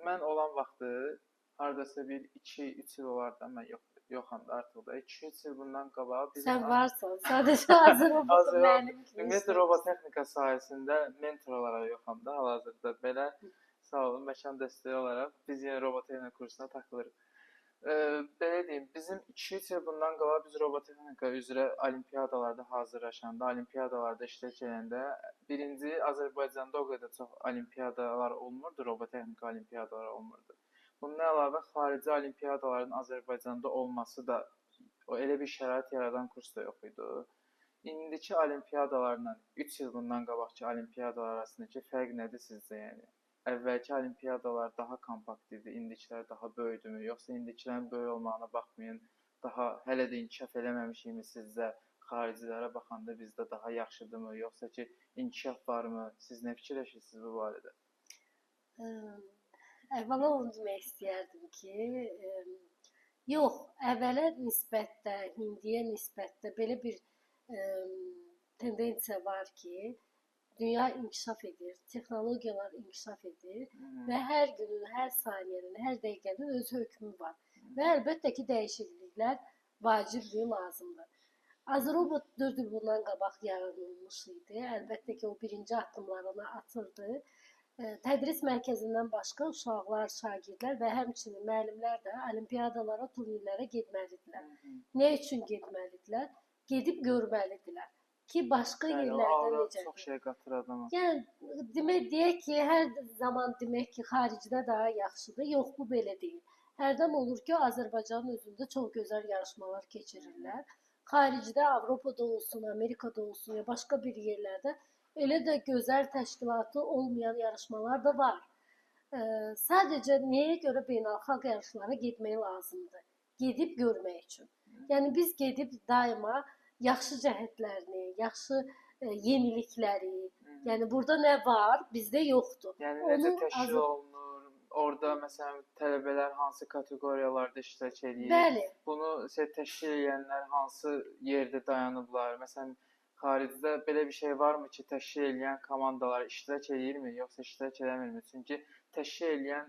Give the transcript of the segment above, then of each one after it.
Mən olan vaxtı hardasa bir 2-3 il olar da, mən yoxam da artıq da. 2-3 il bundan qabaq bizim Sən varsan, sadəcə Azərobotun müəllimi kimi. Ümumiyyətlə robotexnika sahəsində mentor olaraq yoxam da hal-hazırda. Belə sağ olun, məkan dəstəyi olaraq biz yenə robotexnika kursuna takılırıq. Belə deyim, bizim 2-3 il bundan qabaq biz robotexnika üzrə olimpiyadalarda hazırlaşanda, olimpiyadalarda iştirak edəndə, birinci Azərbaycanda o qədər çox olimpiyadalar olmurdu, robotexnika olimpiyadaları olmurdu. Bundan əlavə xarici olimpiyadaların Azərbaycanda olması da o elə bir şərait yaradan kurs da yox idi. İndiki olimpiyadalarla 3 il bundan qabaqki olimpiyadalar arasındakı fərq nədir sizcə, yəni? Əvvəlki olimpiyadalar daha kompakt idi, indikilər daha böyüdümü, yoxsa indikilərin böyük olmağına baxmayın, daha hələ də inkişaf eləməmişikmi sizcə? Xaricilərə baxanda bizdə daha yaxşıdırmı, yoxsa ki inkişaf varmı? Siz nə fikirləşirsiniz bu barədə? Əvvəla onu demək istəyərdim ki, yox, əvvələ nisbətdə, indiyə nisbətdə belə bir tendensiya var ki, dünya inkişaf edir, texnologiyalar inkişaf edir və hər günün, hər saniyənin, hər dəqiqənin öz hökmü var. Və əlbəttə ki, dəyişikliklər vacibdir, lazımdır. Azərobot 4 il bundan qabaq yaradılmış idi. Əlbəttə ki, o birinci addımlarını atırdı. Tədris mərkəzindən başqa uşaqlar, şagirdlər və həmçinin müəllimlər də olimpiyadalara, turnirlərə getməlidirlər. Nə üçün getməlidirlər? Gedib görməlidirlər ki, başqa yerlərdə necədir? Çox şey qatır adama. Yəni, demək, deyək ki, hər zaman demək ki, xaricdə daha yaxşıdır. Yox, bu belə deyil. Hərdən olur ki, Azərbaycanın özündə çox gözəl yarışmalar keçirirlər. Xaricdə, Avropada olsun, Amerikada olsun ya başqa bir yerlərdə elə də gözəl təşkilatı olmayan yarışmalar da var. Sadəcə nəyə görə beynəlxalq yarışlara getmək lazımdır? Gedib görmək üçün. Yəni, biz gedib daima yaxşı cəhətlərini, yaxşı yenilikləri, yəni burada nə var, bizdə yoxdur. Yəni, necə təşkil olunur, orada məsələn tələbələr hansı kateqoriyalarda iştirak eləyir, bəli. Bunu təşkil edənlər hansı yerdə dayanıblar, məsələn, xaricdə belə bir şey varmı ki, təşkil eləyən komandalar iştirak eləyirmi, yoxsa iştirak eləmirmi? Çünki təşkil eləyən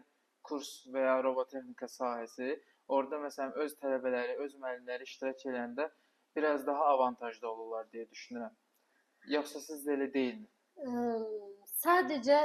kurs və ya robotexnika sahəsi, orada məsələn öz tələbələri, öz müəllimləri iştirak eləyəndə biraz daha avantajlı olurlar deyə düşünürəm. Yoxsa sizdə elə deyilmi? Sadəcə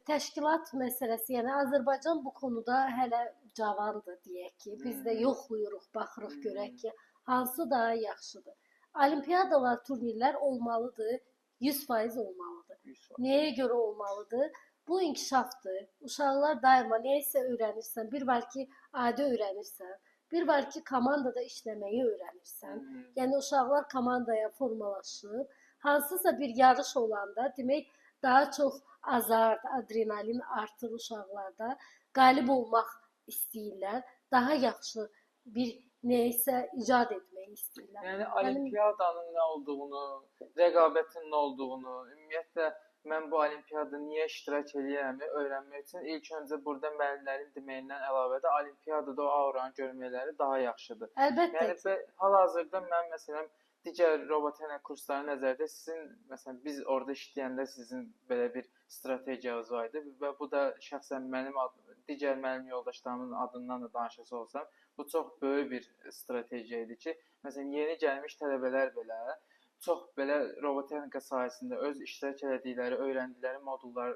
təşkilat məsələsi, yəni Azərbaycan bu konuda hələ cavandır deyək ki, biz də yoxlayırıq, baxırıq, görək ki, hansı daha yaxşıdır. Olimpiyadalar, turnirlər olmalıdır, 100% olmalıdır. 100%. Nəyə görə olmalıdır? Bu inkişafdır. Uşaqlar daima nəyisə öyrənirsən, bir var ki, adi öyrənirsən, bir var ki, komandada işləməyi öyrənirsən. Yəni, uşaqlar komandaya formalaşıb, hansısa bir yarış olanda, demək, daha çox azart, adrenalin artır uşaqlarda, qalib olmaq istəyirlər, daha yaxşı bir nəyisə icad etmək istəyirlər. Yəni, olimpiyadanın nə olduğunu, rəqabətin nə olduğunu, ümumiyyətlə, mən bu olimpiyada niyə iştirak eləyirəm öyrənmək üçün ilk öncə burada müəllimlərin deməyindən əlavə də olimpiyadada o auranı görməkləri daha yaxşıdır. Əlbəttə. Yəni, hal-hazırda mən məsələn digər robotexnika kursları nəzərdə sizin, məsələn, biz orada işləyəndə sizin belə bir strategiyanız var idi və bu da şəxsən mənim digər müəllim yoldaşlarımın adından da danışası olsam, bu çox böyük bir strategiya idi ki, məsələn, yeni gəlmiş tələbələr belə çox belə robotexnika sahəsində öz iştirak elədikləri, öyrəndikləri modullar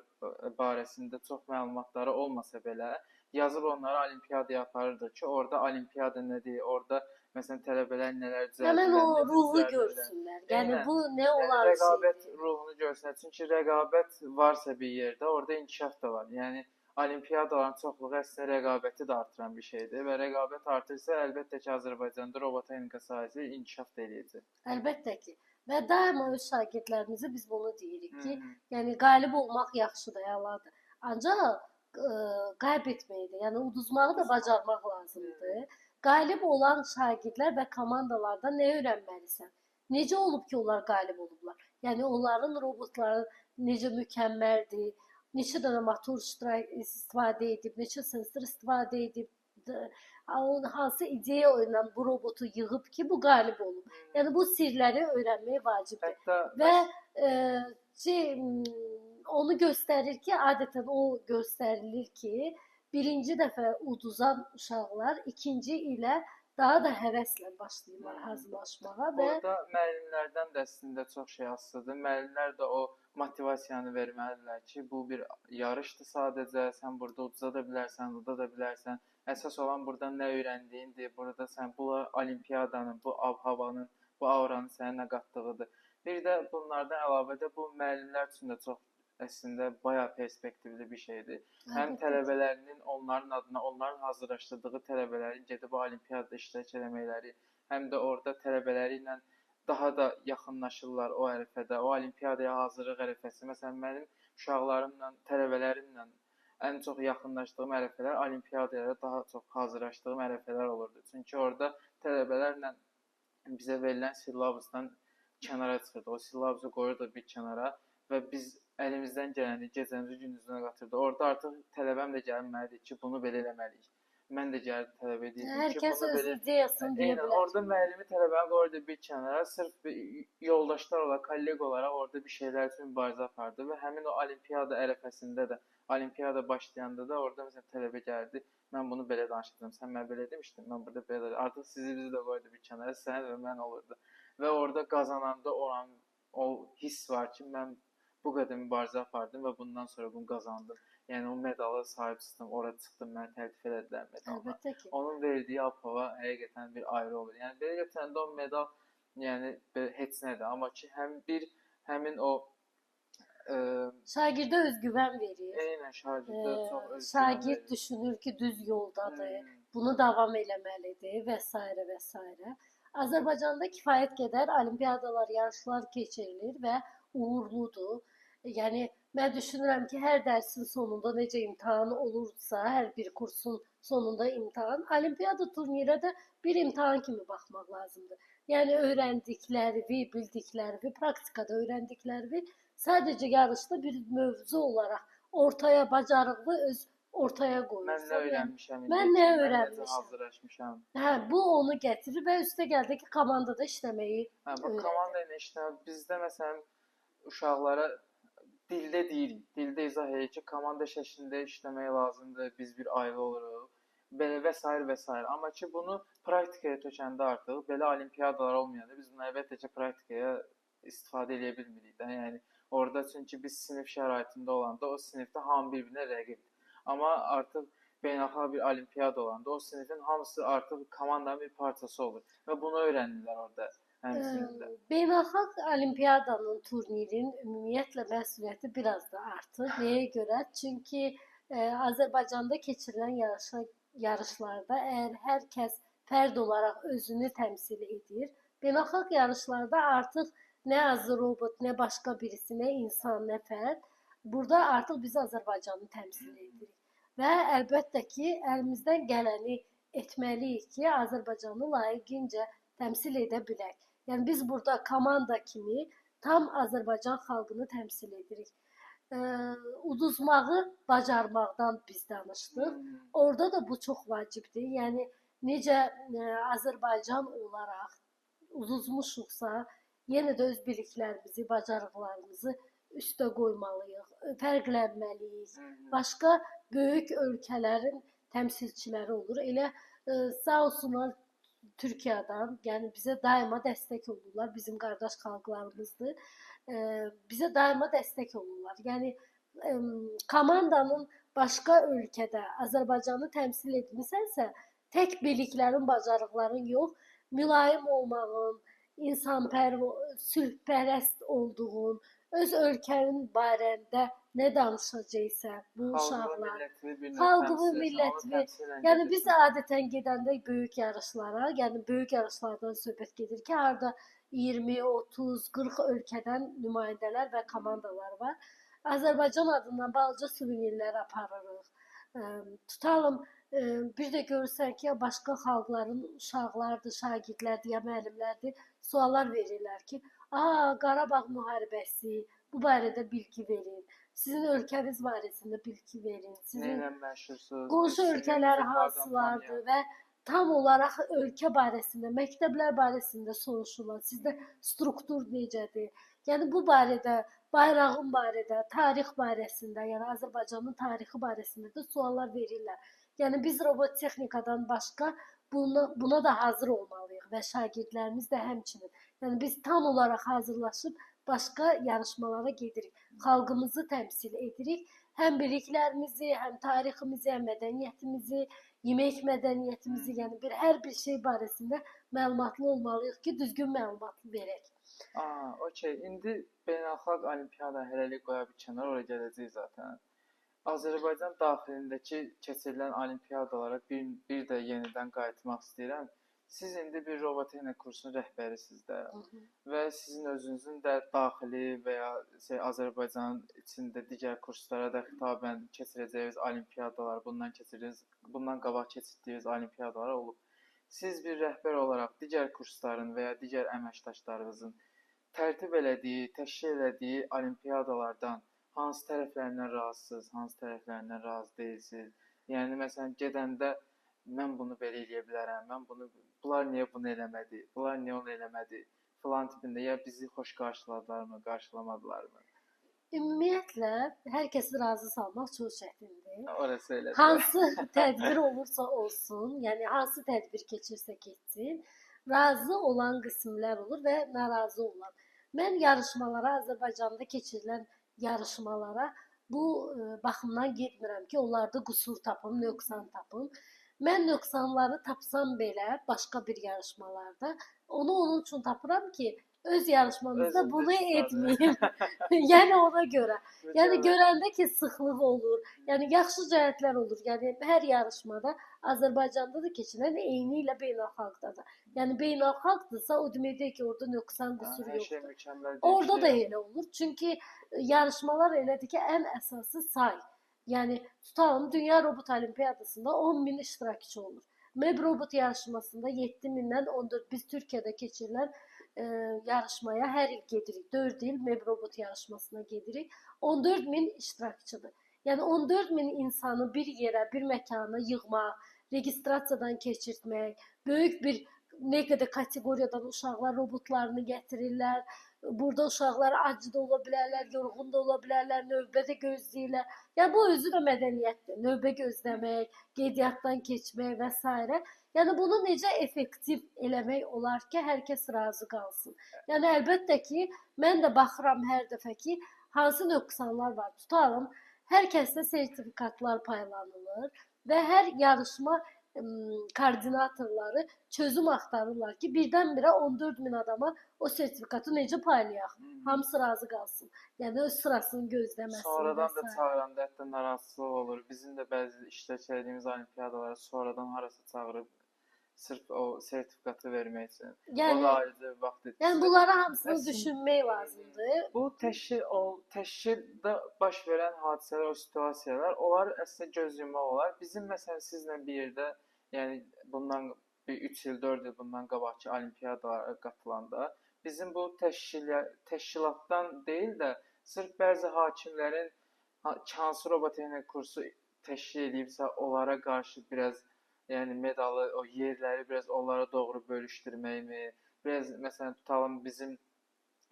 barəsində çox məlumatları olmasa belə, yazıb onları olimpiyadaya aparırdı ki, orada olimpiyada nədir, orada məsələn tələbələr nələr düzəldirlər. Həmən o ruhu görsünlər. Yəni bu nə olan rəqabət ruhunu görsünlər. Çünki rəqabət varsa bir yerdə, orada inkişaf da var. Yəni olimpiyadaların çoxluğu əslində rəqabəti də artıran bir şeydir və rəqabət artırsa, əlbəttə ki, Azərbaycanda robotexnika sahəsi inkişaf da eləyəcək. Əlbəttə ki. Və daima öz şagirdlərimizə biz bunu deyirik ki, yəni qalib olmaq yaxşıdır, əladır. Ancaq qayb etməyi də, yəni uduzmağı da bacarmaq lazımdır. Qalib olan şagirdlər və komandalarda nə öyrənməlisən? Necə olub ki, onlar qalib olublar? Yəni onların robotları necə mükəmməldir, neçə dənə motor istifadə edib, neçə sensor istifadə edib, hansı ideya ilə bu robotu yığıb ki, bu qalib olub. Yəni bu sirləri öyrənmək vacibdir. Hətta və onu göstərir ki, adətən o göstərilir ki, Birinci dəfə uduzan uşaqlar ikinci ilə daha da həvəslə başlayırlar hazırlaşmağa və Orada müəllimlərdən də əslində çox şey asılıdır. Müəllimlər də o motivasiyanı verməlidirlər ki, bu bir yarışdır sadəcə, sən burada uduza da bilərsən, uda da bilərsən. Əsas olan burada nə öyrəndiyindir, burada sən bu olimpiyadanın, bu ab-havanın, bu auranın sənə nə qatdığıdır. Bir də bunlardan əlavə də bu müəllimlər üçün də çox əslində bayağı perspektivli bir şeydir. Həm tələbələrinin onların adına, onların hazırlaşdırdığı tələbələrin gedib o olimpiyadada iştirak eləməkləri, həm də orada tələbələri ilə daha da yaxınlaşırlar o ərəfədə, o olimpiyadaya hazırlıq ərəfəsi. Məsələn, mənim uşaqlarımla, tələbələrimlə ən çox yaxınlaşdığım ərəfələr olimpiyadaya daha çox hazırlaşdığım ərəfələr olurdu. Çünki orada tələbələrlə bizə verilən syllabusdan kənara çıxırdı. O syllabusu qoyurduq bir kənara və biz əlimizdən gələni gecəmizi gündüzünə qatırdıq. Orada artıq tələbəm də gəlib mənə deyir ki, bunu belə eləməliyik. Mən də gəlib tələbə deyirdim hər ki, kəs bunu öz belə. ideyasını deyə Eynən, bilər. orada müəllimi tələbəni qoyurdu bir kənara, sırf bir yoldaşlar olaraq, kolleq olaraq orada bir şeylər üçün mübarizə apardı və həmin o olimpiyada ərəfəsində də, olimpiyada başlayanda da orada məsələn tələbə gəldi, mən bunu belə danışacağam, sən mənə belə demişdin, mən burada belə danışacağam. Artıq sizi bizi də qoyurdu bir kənara, sən və mən olurdu. Və orada qazananda olan o hiss var ki, mən bu qədər mübarizə apardım və bundan sonra bunu qazandım. Yəni o medala sahib çıxdım, ora çıxdım, məni təltif elədilər medalla. Əlbəttə ki. Onun verdiyi ab-hava həqiqətən bir ayrı olur. Yəni belə götürəndə o medal, yəni belə heç nədir, amma ki həmin o Şagirdə özgüvən verir. Eynən şagirdə çox özgüvən Şagird verir. düşünür ki, düz yoldadır, bunu davam eləməlidir və s. və s. Azərbaycanda kifayət qədər olimpiyadalar, yarışlar keçirilir və uğurludur. Yəni mən düşünürəm ki, hər dərsin sonunda necə imtahan olursa, hər bir kursun sonunda imtahan, olimpiyada turnirə də bir imtahan kimi baxmaq lazımdır. Yəni öyrəndikləri, bildikləri, praktikada öyrəndikləri sadəcə yarışda bir mövzu olaraq ortaya bacarıqlı öz ortaya Mən qoyursan. nə öyrənmişəm Mən indi? nə Mən necə öyrənmişəm? hazırlaşmışam? Hə, bu onu gətirir və üstə gəldi ki, komandada işləməyi Hə, bu öyrədir. komanda ilə işləmək bizdə məsələn uşaqlara dildə deyirik, dildə izah edirik ki, komanda şəklində işləmək lazımdır, biz bir ailə oluruq, belə və sair və sair. Amma ki, bunu praktikaya tökəndə artıq belə olimpiyadalar olmayanda biz bunu əlbəttə ki, praktikaya istifadə eləyə bilmirik də. Yəni orada çünki biz sinif şəraitində olanda o sinifdə hamı bir-birinə rəqibdir. Amma artıq beynəlxalq bir olimpiyada olanda o sinifin hamısı artıq komandanın bir parçası olur və bunu öyrənirlər orada həmçinin də. Beynəlxalq olimpiyadanın, turnirin ümumiyyətlə məsuliyyəti biraz da artır. Nəyə görə? Çünki Azərbaycanda keçirilən yarışlarda əgər hər kəs fərd olaraq özünü təmsil edir, beynəlxalq yarışlarda artıq nə Azərrobot, nə başqa birisi, nə insan, nə fərd, burada artıq biz Azərbaycanı təmsil edirik. Və əlbəttə ki, əlimizdən gələni etməliyik ki, Azərbaycanı layiqincə təmsil edə bilək. Yəni biz burada komanda kimi tam Azərbaycan xalqını təmsil edirik. Uduzmağı bacarmaqdan biz danışdıq. Orada da bu çox vacibdir. Yəni necə Azərbaycan olaraq uduzmuşuqsa, yenə də öz biliklərimizi, bacarıqlarımızı üstə qoymalıyıq, fərqlənməliyik. Başqa böyük ölkələrin təmsilçiləri olur. Elə sağ olsunlar Türkiyədən, yəni bizə daima dəstək olurlar, bizim qardaş xalqlarımızdır. Bizə daima dəstək olurlar. Yəni komandanın başqa ölkədə Azərbaycanı təmsil etmisənsə, tək biliklərin, bacarıqların yox, mülayim olmağın, insanpərvər, sülhpərəst olduğun, öz ölkənin barəndə nə danışacaqsa bu uşaqlar, xalqını, millətini, yəni biz adətən gedəndə böyük yarışlara, yəni böyük yarışlardan söhbət gedir ki, harda 20, 30, 40 ölkədən nümayəndələr və komandalar var. Azərbaycan adından balaca suvenirlər aparırıq. Tutalım, bir də görürsən ki, ya başqa xalqların uşaqlardır, şagirdlərdir, ya müəllimlərdir, suallar verirlər ki, Qarabağ müharibəsi, bu barədə bilgi verin, sizin ölkəniz barəsində bilgi verin, sizin qonşu ölkələr hansılardır və tam olaraq ölkə barəsində, məktəblər barəsində soruşurlar, sizdə struktur necədir? Yəni bu barədə, bayrağın barədə, tarix barəsində, yəni Azərbaycanın tarixi barəsində də suallar verirlər. Yəni biz robot texnikadan başqa buna da hazır olmalıyıq və şagirdlərimiz də həmçinin. Yəni biz tam olaraq hazırlaşıb başqa yarışmalara gedirik. Xalqımızı təmsil edirik. Həm biliklərimizi, həm tariximizi, həm mədəniyyətimizi, yemək mədəniyyətimizi, yəni hər bir şey barəsində məlumatlı olmalıyıq ki, düzgün məlumat verək. Okey. İndi beynəlxalq olimpiyada hələlik qoya bir kənar, ora gələcəyik zaten. Azərbaycan daxilindəki keçirilən olimpiyadalara bir də yenidən qayıtmaq istəyirəm. Siz indi bir robotexnika kursunun rəhbərisiniz də və sizin özünüzün də daxili və ya Azərbaycanın içində digər kurslara da xitabən keçirəcəyiniz olimpiyadalar, bundan qabaq keçirdiyiniz olimpiyadalar olub. Siz bir rəhbər olaraq digər kursların və ya digər əməkdaşlarınızın tərtib elədiyi, təşkil elədiyi olimpiyadalardan hansı tərəflərindən razısınız, hansı tərəflərindən razı deyilsiniz? Yəni məsələn gedəndə mən bunu belə eləyə bilərəm, bunlar niyə bunu eləmədi, bunlar niyə onu eləmədi filan tipində, ya bizi xoş qarşıladılarmı, qarşılamadılarmı? Ümumiyyətlə, hər kəsi razı salmaq çox çətindir. Orası elədir. Hansı tədbir olursa olsun, yəni hansı tədbir keçirsə keçsin, razı olan qismlər olur və narazı olan. Mən yarışmalara, Azərbaycanda keçirilən yarışmalara bu baxımdan getmirəm ki, onlarda qüsur tapım, nöqsan tapım. Mən nöqsanları tapsam belə başqa bir yarışmalarda, onu onun üçün tapıram ki, öz yarışmamızda Özünüz bunu istifadə. etməyim. Yəni ona görə. Yəni Mükəmməl. görəndə ki, sıxlıq olur, yəni yaxşı cəhətlər olur. Yəni hər yarışmada Azərbaycanda da keçirilən eyni ilə beynəlxalqda da. Yəni beynəlxalqdırsa o demək deyil ki, orada nöqsan, qüsur Hər şey yoxdur. mükəmməl deyil, Orada da şey elə olur. Çünki yarışmalar elədir ki, ən əsası say. Yəni tutalım Dünya Robot Olimpiyadasında 10.000 iştirakçı olur. MEB Robot yarışmasında 7.000-dən 14 biz Türkiyədə keçirilən yarışmaya hər il gedirik. 4 il MEB Robot yarışmasına gedirik. 14.000 iştirakçıdır. Yəni 14.000 insanı bir yerə, bir məkana yığmaq, registrasiyadan keçirtmək, böyük bir nə qədər kateqoriyadan uşaqlar robotlarını gətirirlər. Burada uşaqlar ac da ola bilərlər, yorğun da ola bilərlər, növbə də gözləyirlər. Yəni bu özü də mədəniyyətdir. Növbə gözləmək, qeydiyyatdan keçmək və s. Yəni bunu necə effektiv eləmək olar ki, hər kəs razı qalsın. Yəni əlbəttə ki, mən də baxıram hər dəfə ki, hansı nöqsanlar var. Tutalım, hər kəsdə sertifikatlar paylanılır və hər yarışma koordinatorları çözüm axtarırlar ki, birdən-birə 14.000 adama o sertifikatı necə paylayaq? Hamısı razı qalsın. Yəni öz sırasını gözləməsin. Sonradan da çağıranda hətta narahatlıq olur. Bizim də bəzi iştirak etdiyimiz olimpiyadalara sonradan harasa çağırıb sırf o sertifikatı vermək üçün. Yəni, o da ayrıca bir vaxt itkisi. Yəni bunları hamısını düşünmək lazımdır. Bu təşkildə baş verən hadisələr, o situasiyalar, onlar əslində göz yummaq olar. Bizim məsələn sizlə bir yerdə, yəni bundan bir 3 il, 4 il bundan qabaqki olimpiyadalara qatılanda bizim bu təşkilatdan deyil də sırf bəzi hakimlərin hansı robotexnika kursu təşkil edibsə onlara qarşı biraz, yəni medalı, o yerləri biraz onlara doğru bölüşdürməkmi? Biraz məsələn tutalım bizim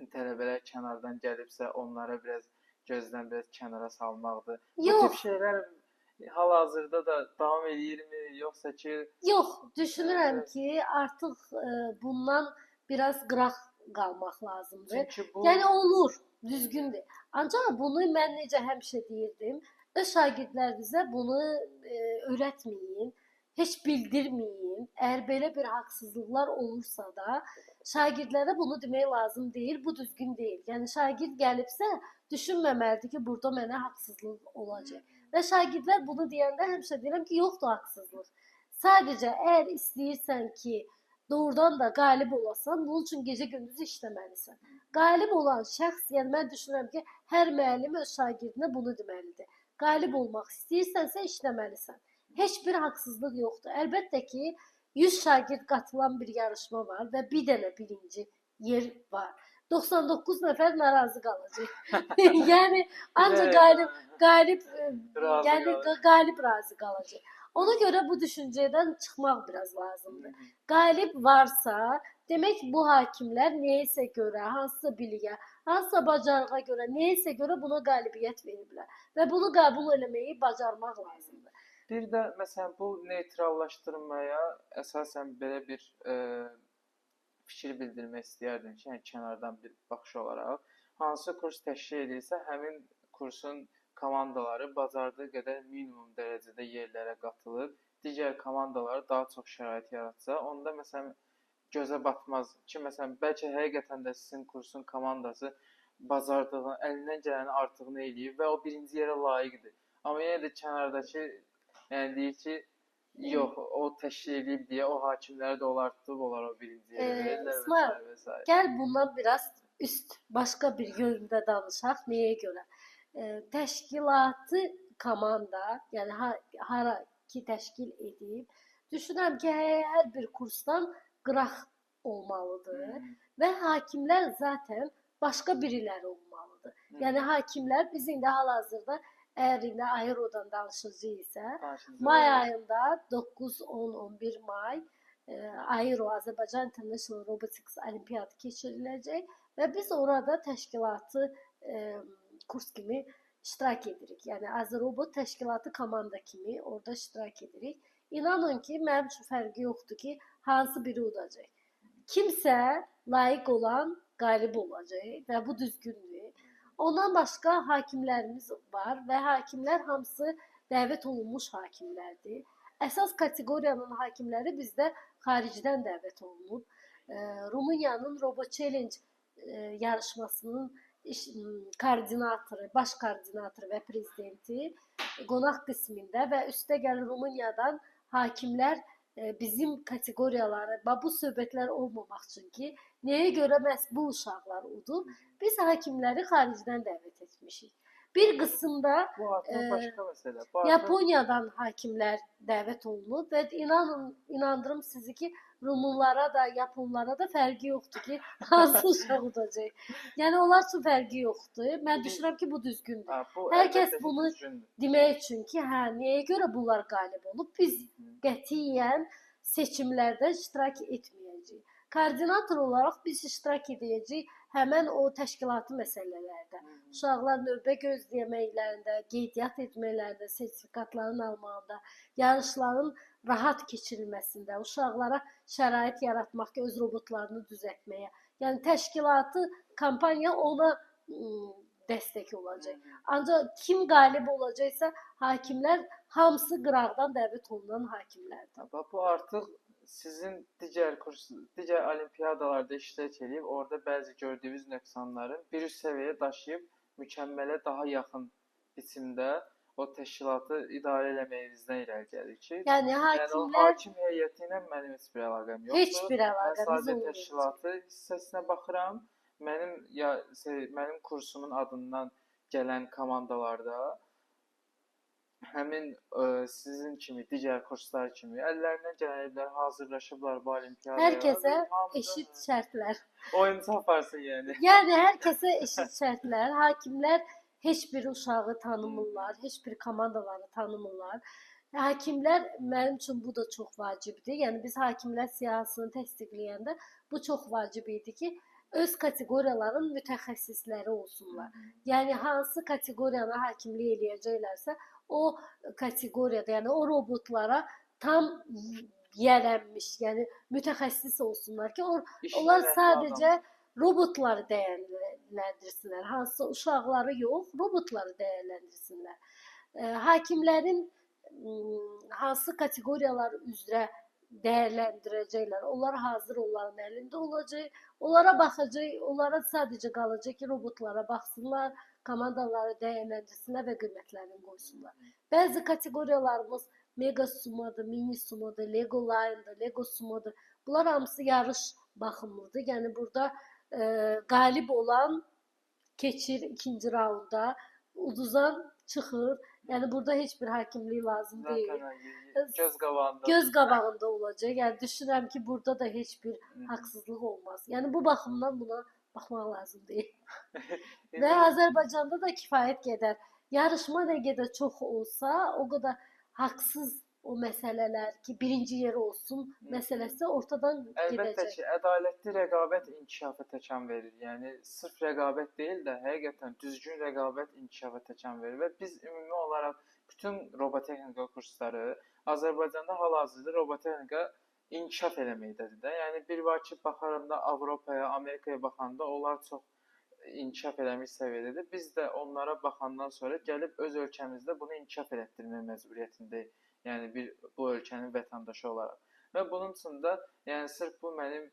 tələbələr kənardan gəlibsə onlara biraz gözdən biraz kənara salmaqdır. Yox. Bu tip şeylər hal-hazırda da davam eləyirmi, yoxsa ki? Yox, düşünürəm ki, artıq bundan biraz qıraq qalmaq lazımdır. Çünki bu... Yəni olur, düzgündür. Ancaq bunu mən necə həmişə deyirdim, öz şagirdlərinizə bunu öyrətməyin, heç bildirməyin. Əgər belə bir haqsızlıqlar olursa da, şagirdlərə bunu demək lazım deyil, bu düzgün deyil. Yəni şagird gəlibsə, düşünməməlidir ki, burada mənə haqsızlıq olacaq. Və şagirdlər bunu deyəndə həmişə deyirəm ki, yoxdur haqsızlıq. Sadəcə əgər istəyirsən ki, doğrudan da qalib olasan, bunun üçün gecə-gündüz işləməlisən. Qalib olan şəxs, yəni mən düşünürəm ki, hər müəllim öz şagirdinə bunu deməlidir. Qalib olmaq istəyirsənsə işləməlisən. Heç bir haqsızlıq yoxdur. Əlbəttə ki, 100 şagird qatılan bir yarışma var və bir dənə birinci yer var. 99 nəfər narazı qalacaq. Yəni ancaq qalib razı qalacaq. Ona görə bu düşüncədən çıxmaq biraz lazımdır. Qalib varsa, demək bu hakimlər nəyəsə görə, hansısa biliyə, hansısa bacarığa görə, nəyəsə görə buna qalibiyyət veriblər və bunu qəbul eləməyi bacarmaq lazımdır. Bir də məsələn bu neytrallaşdırmaya əsasən belə bir fikir bildirmək istəyərdim ki, yəni kənardan bir baxış olaraq hansı kurs təşkil edirsə, həmin kursun komandaları bacardığı qədər minimum dərəcədə yerlərə qatılıb, digər komandalara daha çox şərait yaratsa, onda məsələn gözə batmaz ki, məsələn bəlkə həqiqətən də sizin kursun komandası bacardığını, əlindən gələnin artığını eləyib və o birinci yerə layiqdir. Amma yenə də kənardakı, yəni deyir ki, yox, o təşkil eləyib deyə o hakimləri də onlar tutub, onlar o birinci yerə verirlər İsmail, və s. Gəl bundan biraz üst, başqa bir yöndə danışaq. Nəyə görə? Təşkilatı komanda, yəni hara ki təşkil edib, düşünürəm ki, hər bir kursdan qıraq olmalıdır və hakimlər zaten başqa biriləri olmalıdır. Yəni hakimlər biz indi hal-hazırda əgər indi Aerodan danışacağıqsa, may ayında 9, 10, 11 may Aero Azərbaycan International Robotics Olimpiyadı keçiriləcək və biz orada təşkilatı kurs kimi iştirak edirik. Yəni Azərrobot təşkilatı komanda kimi orada iştirak edirik. İnanın ki, mənim üçün fərqi yoxdur ki, hansı biri udacaq. Kimsə layiq olan qalib olacaq və bu düzgündür. Ondan başqa hakimlərimiz var və hakimlər hamısı dəvət olunmuş hakimlərdir. Əsas kateqoriyanın hakimləri bizdə xaricdən dəvət olunub. Rumıniyanın Robo Challenge yarışmasının koordinatoru, baş koordinatoru və prezidenti qonaq qismində və üstəgəl Rumıniyadan hakimlər bizim kateqoriyaları, bu söhbətlər olmamaq üçün ki, nəyə görə məhz bu uşaqlar udur, biz hakimləri xaricdən dəvət etmişik. Bir qismdə başqa məsələ. Yaponiyadan hakimlər dəvət olunub və inandırım sizi ki, Rumunlara da, Yaponlara da fərqi yoxdur ki, hansı uşaq udacaq. Yəni onlar üçün fərqi yoxdur. Mən düşünürəm ki, bu düzgündür. Hər kəs bunu demək üçün ki, hə, nəyə görə bunlar qalib olub, biz qətiyyən seçimlərdə iştirak etməyəcəyik. Koordinator olaraq biz iştirak edəcəyik həmən o təşkilatı məsələlərdə. Uşaqlar növbə gözləməklərində, qeydiyyat etməklərində, sertifikatların almağında, yarışların rahat keçirilməsində, uşaqlara şərait yaratmaq ki, öz robotlarını düzəltməyə. Yəni təşkilatı, kampaniya ona dəstək olacaq. Ancaq kim qalib olacaqsa, hakimlər hamısı qıraqdan dəvət olunan hakimlərdir. Bu artıq sizin digər kurs, digər olimpiyadalarda iştirak edib, orada bəzi gördüyünüz nöqsanların bir üst səviyyəyə daşıyıb mükəmmələ daha yaxın biçimdə o təşkilatı idarə eləməyinizdən irəli gəlir ki, yəni hakimlər, o hakim heyəti ilə mənim heç bir əlaqəm yoxdur. Heç bir əlaqəmiz olmayacaq. Mən sadəcə təşkilatı hissəsinə baxıram. Mənim kursumun adından gələn komandalarda həmin sizin kimi, digər kurslar kimi əllərindən gəliblər, hazırlaşıblar bu olimpiyadaya. Hər kəsə eşit şərtlər. Oyuncu aparsın yəni. Yəni hər kəsə eşit şərtlər. Hakimlər heç bir uşağı tanımırlar, heç bir komandaları tanımırlar. Hakimlər mənim üçün bu da çox vacibdir. Yəni biz hakimlər siyahısını təsdiqləyəndə bu çox vacib idi ki, öz kateqoriyaların mütəxəssisləri olsunlar. Yəni hansı kateqoriyanı hakimlik eləyəcəklərsə, o kateqoriyada, yəni o robotlara tam yiyələnmiş, yəni mütəxəssis olsunlar ki, onlar sadəcə robotları dəyərləndirsinlər. Hansısa uşaqları yox, robotları dəyərləndirsinlər. Hakimlərin hansı kateqoriyalar üzrə dəyərləndirəcəklər, onlar hazır onların əlində olacaq, onlara baxacaq, onlara sadəcə qalacaq ki, robotlara baxsınlar, komandaları dəyərləndirsinlər və qiymətlərini qoysunlar. Bəzi kateqoriyalarımız mega sumadır, mini sumadır, Lego Line'dır, Lego sumadır. Bunlar hamısı yarış baxımlıdır. Yəni burada qalib olan keçir ikinci raunda, uduzan çıxır. Yəni burada heç bir hakimlik lazım deyil. Göz qabağında. Göz qabağında olacaq. Yəni düşünürəm ki, burada da heç bir haqsızlıq olmaz. Yəni bu baxımdan buna baxmaq lazım deyil. Və Azərbaycanda da kifayət qədər yarışma nə qədər çox olsa, o qədər haqsız o məsələlər ki, birinci yer olsun məsələsi ortadan Əlbəttə gedəcək. ki, ədalətli rəqabət inkişafa təkan verir. Yəni sırf rəqabət deyil də, həqiqətən düzgün rəqabət inkişafa təkan verir və biz ümumi olaraq bütün robotexnika kursları Azərbaycanda hal-hazırda robotexnika inkişaf eləməkdədir də. Yəni bir var ki, baxaram da Avropaya, Amerikaya baxanda onlar çox inkişaf eləmiş səviyyədədir. Biz də onlara baxandan sonra gəlib öz ölkəmizdə bunu inkişaf elətdirmək məcburiyyətindəyik. Yəni bir bu ölkənin vətəndaşı olaraq. Və bunun üçün də yəni sırf bu mənim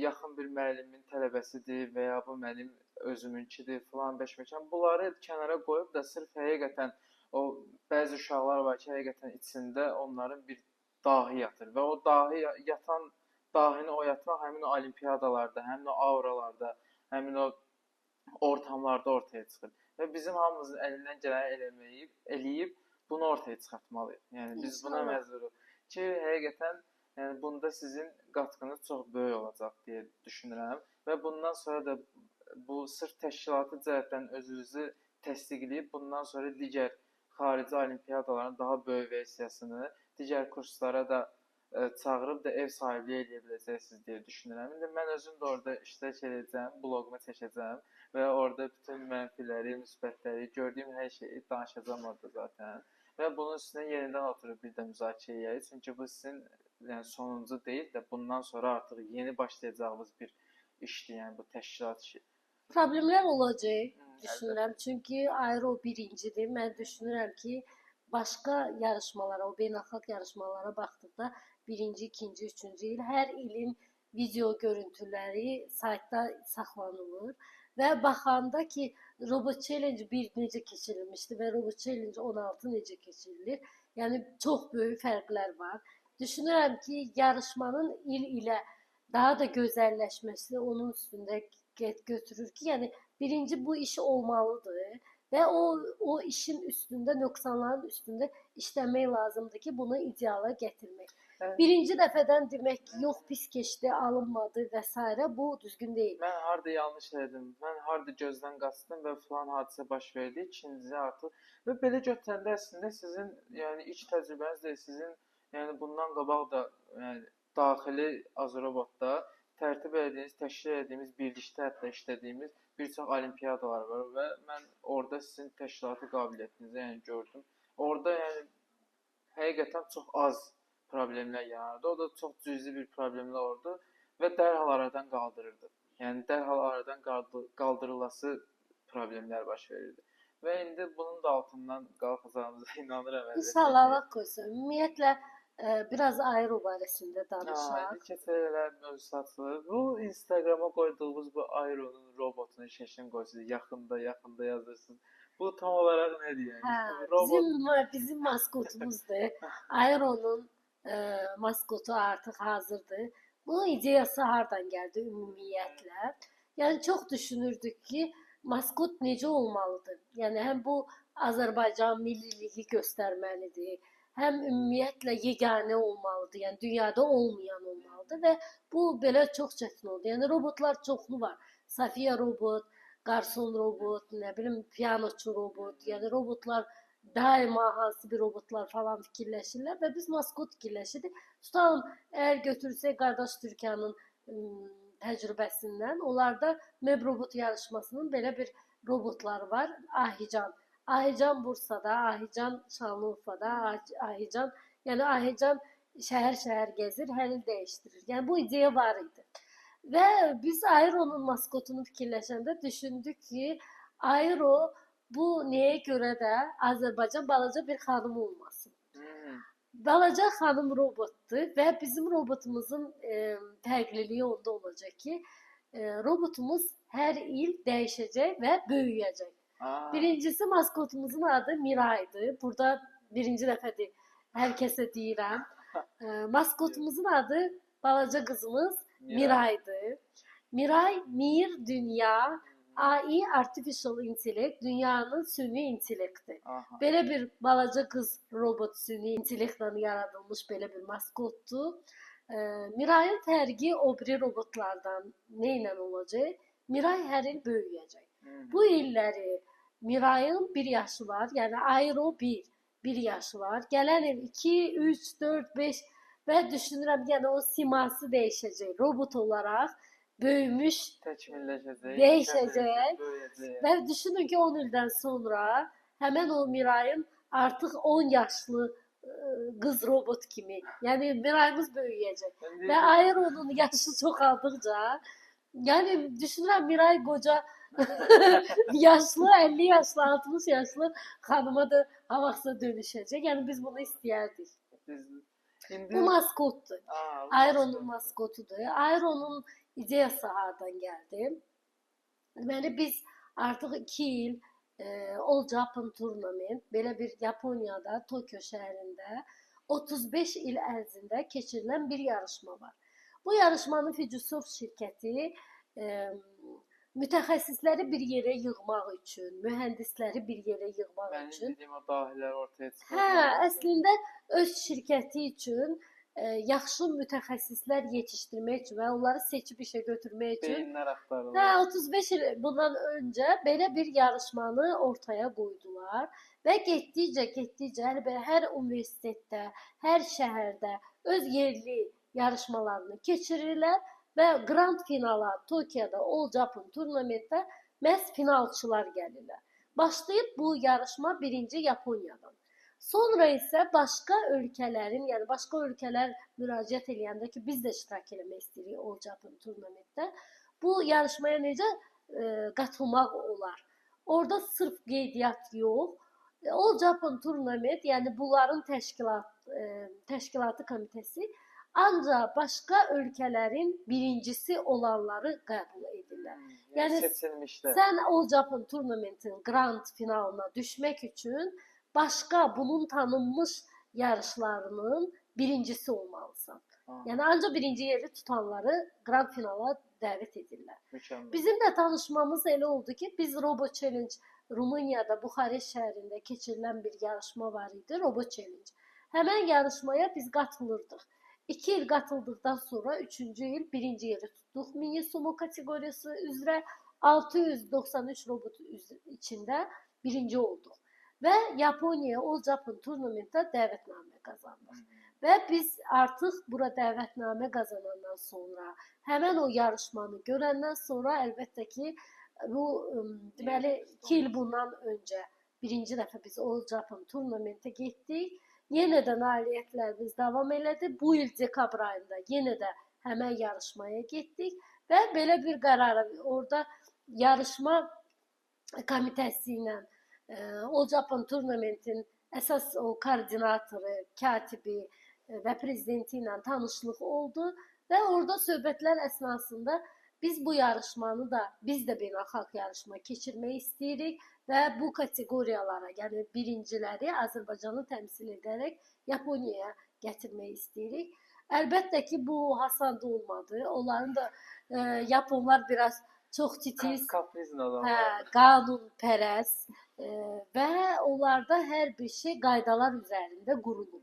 yaxın bir müəllimimin tələbəsidir və ya bu mənim özümünkidir filan beşməkan bunları kənara qoyub da sırf həqiqətən o bəzi uşaqlar var ki, həqiqətən içində onların bir dahi yatır və o dahi yatan dahini oyatmaq həmin o olimpiyadalarda, həmin o auralarda, həmin o ortamlarda ortaya çıxır. Və bizim hamımızın əlindən gələni eləməyib, eləyib bunu ortaya çıxartmalıyıq. Yəni biz buna İnşallah. məcburuq ki, həqiqətən yəni bunda sizin qatqınız çox böyük olacaq deyə düşünürəm və bundan sonra da bu sırf təşkilati cəhətdən özünüzü təsdiqləyib bundan sonra digər xarici olimpiyadaların daha böyük versiyasını digər kurslara da çağırıb da ev sahibliyi eləyə biləcəksiniz deyə düşünürəm. İndi mən özüm də orada iştirak edəcəm, bloqumu çəkəcəm və orada bütün mənfiləri, müsbətləri, gördüyüm hər şeyi danışacağam orada zaten. Və bunun üstünə yenidən oturub bir də müzakirə eləyərik. Çünki bu sizin yəni sonuncu deyil də bundan sonra artıq yeni başlayacağımız bir işdir, yəni bu təşkilat işi. Problemlər olacaq Əlbəttə. düşünürəm. Çünki Aero birincidir. Mən düşünürəm ki, başqa yarışmalara, o beynəlxalq yarışmalara baxdıqda birinci, ikinci, üçüncü il hər ilin video görüntüləri saytda saxlanılır və baxanda ki, Robot Challenge 1 necə keçirilmişdi və Robot Challenge 16 necə keçirilir, yəni çox böyük fərqlər var. Düşünürəm ki, yarışmanın il ilə daha da gözəlləşməsi onun üstündə götürür ki, yəni birinci bu iş olmalıdır və o işin üstündə, nöqsanların üstündə işləmək lazımdır ki, bunu ideala gətirmək. Evet. Birinci dəfədən demək ki, yox pis keçdi, alınmadı və s. bu düzgün deyil. Mən harda yanlış elədim, mən harda gözdən qaçdım və filan hadisə baş verdi, ikincisi artıq və belə götürəndə əslində sizin yəni ilk təcrübəniz deyil, sizin yəni bundan qabaq da yəni daxili Azrobotda tərtib elədiyiniz, təşkil elədiyimiz, birlikdə hətta işlədiyimiz bir çox olimpiyadalar var və mən orada sizin təşkilati qabiliyyətinizi yəni gördüm. Orada yəni həqiqətən çox az problemlər yaranırdı. O da çox cüzi bir problemlər olurdu və dərhal aradan qaldırırdı. Yəni dərhal aradan qaldırılası problemlər baş verirdi. Və indi bunun da altından qalxacağımıza inanıram əlbəttə. İnşallah Allah qoysun. Ümumiyyətlə biraz Aero barəsində danışaq. İndi keçək elə mövzu açılır. Bu Instagrama qoyduğumuz bu Aero'nun robotunun şəklini qoyursunuz. Yaxında yazırsınız. Bu tam olaraq nədir yəni? Hə, Robot bizim maskotumuzdur. Aero'nun maskotu artıq hazırdır. Bunun ideyası hardan gəldi ümumiyyətlə? Yəni çox düşünürdük ki, maskot necə olmalıdır? Yəni həm bu Azərbaycan milliliyi göstərməlidir, həm ümumiyyətlə yeganə olmalıdır, yəni dünyada olmayan olmalıdır və bu belə çox çətin oldu. Yəni robotlar çoxlu var. Safiya robot, qarson robot, nə bilim pianoçu robot, yəni robotlar daima hansı bir robotlar falan fikirləşirlər və biz maskot fikirləşirdik. Tutalım, əgər götürsək qardaş Türkiye'nin təcrübəsindən, onlarda Meb robot yarışmasının belə bir robotları var. Ahican. Ahican Bursa'da, Ahican Şanlıurfa'da, Ahican, yəni Ahican şəhər-şəhər gəzir, hər il dəyişdirir. Yəni bu ideya var idi. Və biz Aero'nun maskotunu fikirləşəndə düşündük ki, Aero bu nəyə görə də Azərbaycan balaca bir xanım olmasın. Balaca xanım robotdur və bizim robotumuzun fərqliliyi onda olacaq ki, robotumuz hər il dəyişəcək və böyüyəcək. Birincisi maskotumuzun adı Miray'dı. Burada birinci dəfədir hər kəsə deyirəm. Maskotumuzun adı balaca qızımız Miray'dı. Miray, Mir, Dünya, AI, Artificial Intellect, dünyanın süni intellekti. Belə bir balaca qız robot süni intellektlə yaradılmış belə bir maskotdur. Miray'ın fərqi o biri robotlardan nə ilə olacaq? Miray hər il böyüyəcək. Bu illəri Miray'ın bir yaşı var, yəni Aero 1. 1 yaşı var. Gələn il 2, 3, 4, 5 və düşünürəm, yəni o siması dəyişəcək. Robot olaraq böyümüş, təkmilləşəcək, dəyişəcək. Böyüyəcək. Və düşünün ki, 10 ildən sonra həmən o Mirayın artıq 10 yaşlı qız robot kimi, yəni Mirayımız böyüyəcək. İndi Və Aeronun yaşı çoxaldıqca, yəni düşünürəm Miray qoca yaşlı, 50 yaşlı, 60 yaşlı xanıma da ha vaxtsa dönüşəcək. Yəni biz bunu istəyərdik. Biz indi Bu maskotdur. Aa, bu Aeronun maskot. maskotudur. Aeronun ideyası hardan gəldi? Deməli biz artıq 2 il All Japan Tournament, belə bir Yaponiyada, Tokyo şəhərində 35 il ərzində keçirilən bir yarışma var. Bu yarışmanın Fujisoft şirkəti mütəxəssisləri bir yerə yığmaq üçün, mühəndisləri bir yerə yığmaq Mənim üçün dediyim o dahilər ortaya çıxır. Hə, əslində öz şirkəti üçün yaxşı mütəxəssislər yetişdirmək üçün və onları seçib işə götürmək üçün Beyinlər axtarılır. Hə, 35 il bundan öncə belə bir yarışmanı ortaya qoydular və getdikcə, hər bir, hər universitetdə, hər şəhərdə öz yerli yarışmalarını keçirirlər və grand finala Tokioda All Japan Tournamentdə məhz finalçılar gəlirlər. Başlayıb bu yarışma birinci Yaponiyadan. Sonra isə başqa ölkələrin, yəni başqa ölkələr müraciət eləyəndə ki, biz də iştirak eləmək istəyirik All Japan Tournamentdə, bu yarışmaya necə qatılmaq olar? Orada sırf qeydiyyat yox, All Japan Tournament, yəni bunların təşkilatı komitəsi ancaq başqa ölkələrin birincisi olanları qəbul edirlər. Yəni Yəni seçilmişlər. Sən All Japan Tournament'in grand finalına düşmək üçün başqa bunun tanınmış yarışlarının birincisi olmalısan. Yəni ancaq birinci yeri tutanları grand finala dəvət edirlər. Mükəmməl. Bizim də tanışmamız elə oldu ki, biz Robo Challenge Rumuniyada Buxarest şəhərində keçirilən bir yarışma var idi, Robo Challenge. Həmən yarışmaya biz qatılırdıq. 2 il qatıldıqdan sonra 3-cü il birinci yeri tutduq. Mini sumo kateqoriyası üzrə 693 robot içində birinci olduq. Və Yaponiyaya All Japan Tournament'da dəvətnamə qazandıq. Və biz artıq bura dəvətnamə qazanandan sonra, həmən o yarışmanı görəndən sonra əlbəttə ki, bu deməli 2 il bundan öncə birinci dəfə biz All Japan Tournament'ə getdik. Yenə də nailiyyətlərimiz davam elədi. Bu il dekabr ayında yenə də həmən yarışmaya getdik və belə bir qərara orada yarışma komitəsi ilə All Japan Tournament'in əsas o koordinatoru, katibi və prezidenti ilə tanışlıq oldu və orada söhbətlər əsnasında biz bu yarışmanı da, biz də beynəlxalq yarışma keçirmək istəyirik və bu kateqoriyalara, yəni birinciləri Azərbaycanı təmsil edərək Yaponiyaya gətirmək istəyirik. Əlbəttə ki, bu asan da olmadı. Onların da Yaponlar biraz çox titiz, Kaprizli adamlar. Hə, qanunpərəst və onlarda hər bir şey qaydalar üzərində qurulub.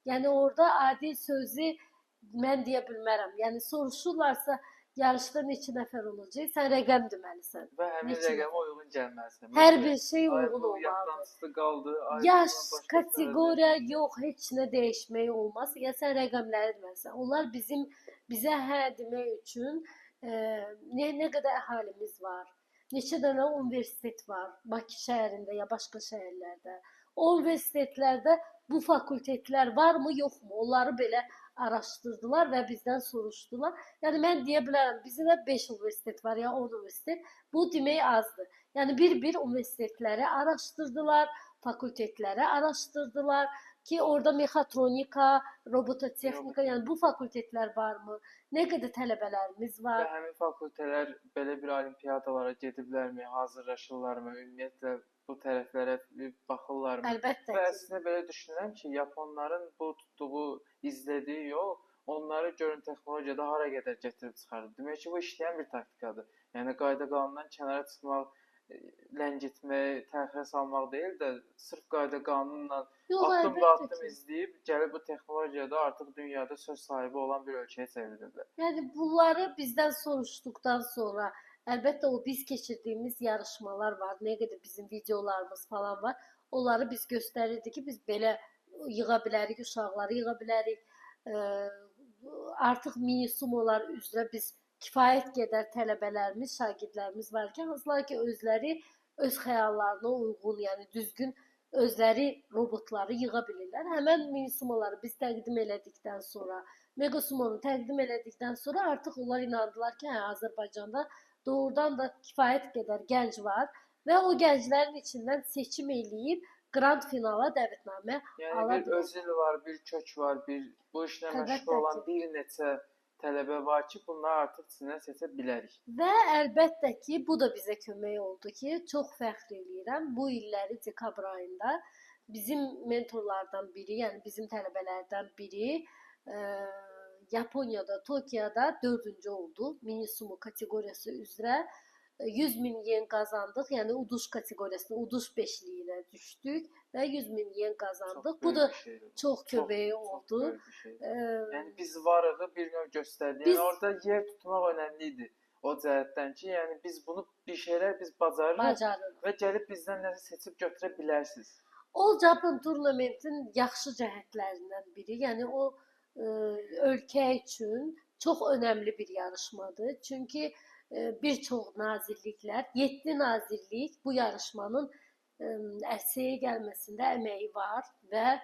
Yəni orada adi sözü mən deyə bilmərəm. Yəni soruşurlarsa yarışda neçə nəfər olacaq, sən rəqəm deməlisən. Və həmin Neçə rəqəmə uyğun gəlməlisən. Hər bir şey Ay, uyğun bu olmalıdır. yaddan çıxdı, qaldı. Ay, Yaş, bundan başqa kateqoriya yox, heç nə dəyişmək olmaz. Ya sən rəqəmləri deməlisən. Onlar bizə hə demək üçün nə qədər əhalimiz var, neçə dənə universitet var Bakı şəhərində ya başqa şəhərlərdə. O universitetlərdə bu fakültetlər varmı, yoxmu? Onları belə araşdırdılar və bizdən soruşdular. Yəni mən deyə bilərəm, bizim də 5 universitet var ya 10 universitet. Bu demək azdır. Yəni bir-bir universitetləri araşdırdılar, fakültetləri araşdırdılar ki, orada mexatronika, robototexnika, yəni bu fakültetlər varmı? Nə qədər tələbələrimiz var? Və həmin fakültələr belə bir olimpiyadalara gediblərmi, hazırlaşırlarmı, ümumiyyətlə bu tərəflərə bir baxırlarmı? Əlbəttə Və ki. əslində belə düşünürəm ki, yaponların bu tutduğu, izlədiyi yol onları görün texnologiyada hara qədər gətirib çıxardı. Demək ki, bu işləyən bir taktikadır. Yəni qayda qanundan kənara çıxmaq, ləngitmək, təxirə salmaq deyil də, sırf qayda qanunla Yox, addım əlbəttə addım ki. izləyib gəlib bu texnologiyada artıq dünyada söz sahibi olan bir ölkəyə çevriliblər. Yəni bunları bizdən soruşduqdan sonra əlbəttə o biz keçirdiyimiz yarışmalar var, nə qədər bizim videolarımız falan var. Onları biz göstərirdik ki, biz belə yığa bilərik, uşaqları yığa bilərik. Artıq mini sumolar üzrə biz kifayət qədər tələbələrimiz, şagirdlərimiz var ki, hansılar ki, özləri öz xəyallarına uyğun, yəni düzgün özləri robotları yığa bilirlər. Həmən mini sumoları biz təqdim elədikdən sonra, mega sumonu təqdim elədikdən sonra artıq onlar inandılar ki, hə, Azərbaycanda doğrudan da kifayət qədər gənc var və o gənclərin içindən seçim eləyib qrand finala dəvətnamə Yəni ala bir bilər. özil var, bir kök var, bir bu işlə məşğul Əlbəttə olan ki. bir neçə tələbə var ki, bunları artıq içindən seçə bilərik. Və əlbəttə ki, bu da bizə kömək oldu ki, çox fəxr eləyirəm. Bu illəri dekabr ayında bizim mentorlardan biri, yəni bizim tələbələrdən biri Yaponiyada, Tokioda 4-cü oldu. Mini sumo kateqoriyası üzrə 100 min yen qazandıq. Yəni uduş kateqoriyasına, uduş beşliyinə düşdük və 100 min yen qazandıq. Çox Bu da böyük bir şeydir bu. çox köməyi Çox oldu. böyük bir şeydir. Yəni biz varığı bir növ göstərdi. Yəni orada yer tutmaq önəmli idi. O cəhətdən ki, yəni biz bunu bir şeylər biz bacarırıq Bacarırıq. və gəlib bizdən nəsə seçib götürə bilərsiniz. All Japan Tournamentin yaxşı cəhətlərindən biri, yəni o ölkə üçün çox önəmli bir yarışmadır. Çünki bir çox nazirliklər, 7 nazirlik bu yarışmanın ərsəyə gəlməsində əməyi var və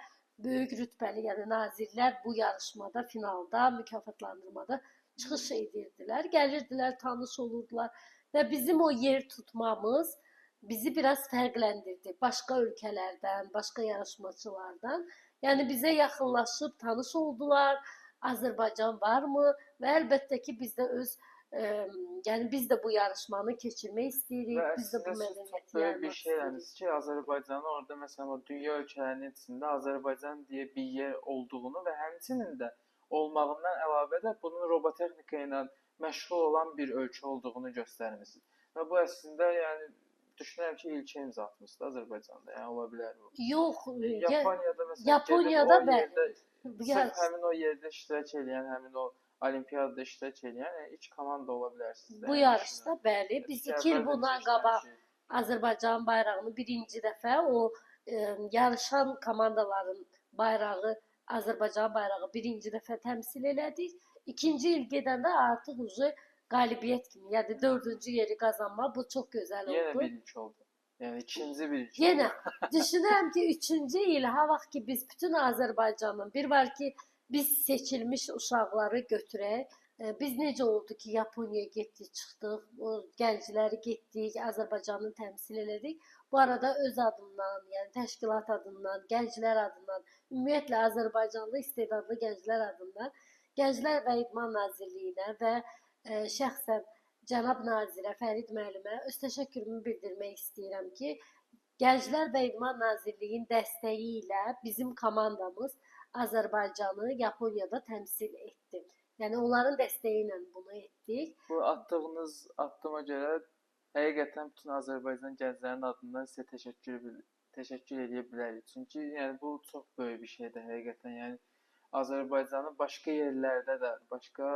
böyük rütbəli, yəni nazirlər bu yarışmada, finalda, mükafatlandırmada çıxış edirdilər. Gəlirdilər, tanış olurdular və bizim o yer tutmamız bizi biraz fərqləndirdi başqa ölkələrdən, başqa yarışmaçılardan. Yəni bizə yaxınlaşıb tanış oldular. Azərbaycan varmı? Və əlbəttə ki, biz də öz yəni biz də bu yarışmanı keçirmək istəyirik. Və Biz də bu əslində siz çox mədəniyyəti böyük bir yaymaq şey istəyirik. eləmisiniz ki, Azərbaycanı orada məsələn o dünya ölkələrinin içində Azərbaycan deyə bir yer olduğunu və həmçinin də olmağından əlavə də bunun robotexnika ilə məşğul olan bir ölkə olduğunu göstərmisiniz. Və bu əslində yəni düşünürəm ki, ilkə imza atmışdı Azərbaycanda. Yəni ola bilər bu. Yox, Yaponiyada məsələn Yaponiyada gedib o bəli. yerdə Bu sırf yarış həmin o yerdə iştirak eləyən, həmin o olimpiyadada iştirak eləyən yəni ilk komanda ola bilərsiniz də. Bu Yəni yarışda düşünürəm. bəli, biz Biz 2 il əvvəl də bundan biz qabaq işləmişik. Azərbaycan bayrağını birinci dəfə o yarışan komandaların bayrağı, Azərbaycan bayrağı birinci dəfə təmsil elədik. İkinci il gedəndə artıq ucu qalibiyyət kimi, yəni 4-cü yeri qazanma, bu çox gözəl Yenə oldu. bir ilk oldu. Yəni ikinci bir ilk Yenə oldu. düşünürəm ki, 3-cü il ha vaxt ki biz bütün Azərbaycanın bir var ki, biz seçilmiş uşaqları götürək. Biz necə oldu ki, Yaponiyaya getdik, çıxdıq, o gəncləri getdik, Azərbaycanı təmsil elədik. Bu arada öz adımdan, yəni təşkilat adından, gənclər adından, ümumiyyətlə Azərbaycanlı istedadlı gənclər adından Gənclər və İdman Nazirliyinə və şəxsən cənab nazirə Fərid müəllimə öz təşəkkürümü bildirmək istəyirəm ki, Gənclər və İdman Nazirliyinin dəstəyi ilə bizim komandamız Azərbaycanı Yaponiyada təmsil etdi. Yəni onların dəstəyi ilə bunu etdik. Bu atdığınız addıma görə həqiqətən bütün Azərbaycan gənclərinin adından sizə təşəkkür edə bilərik. Çünki yəni bu çox böyük bir şeydir həqiqətən. Yəni Azərbaycanı başqa yerlərdə də, başqa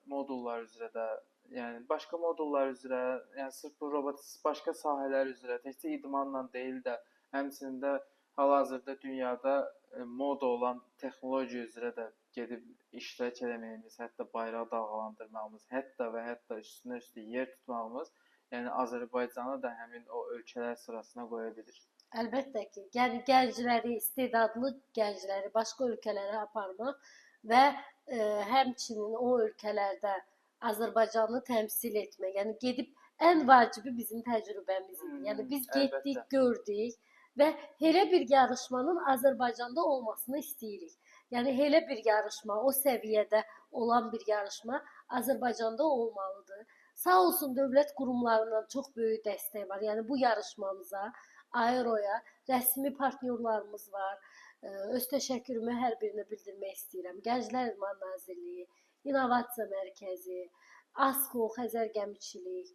modullar üzrə də, yəni başqa modullar üzrə, yəni sırf bu robot başqa sahələr üzrə, təkcə idmanla deyil də, həmçinin də hal-hazırda dünyada moda olan texnologiya üzrə də gedib iştirak eləməyimiz, hətta bayrağı dalğalandırmağımız, hətta və hətta üstünə üstü yer tutmağımız, yəni Azərbaycanı da həmin o ölkələr sırasına qoya bilir. Əlbəttə ki, yəni gəncləri, istedadlı gəncləri başqa ölkələrə aparmaq və həmçinin o ölkələrdə Azərbaycanı təmsil etmək, yəni gedib ən vacibi bizim təcrübəmiz idi. Yəni biz getdik, gördük və elə bir yarışmanın Azərbaycanda olmasını istəyirik. Yəni elə bir yarışma, o səviyyədə olan bir yarışma Azərbaycanda olmalıdır. Sağ olsun dövlət qurumlarından çox böyük dəstək var. Yəni bu yarışmamıza, Aeroya rəsmi partnyorlarımız var. Öz təşəkkürümü hər birinə bildirmək istəyirəm. Gənclər İdman Nazirliyi, İnnovasiya Mərkəzi, ASKO, Xəzər Gəmiçilik,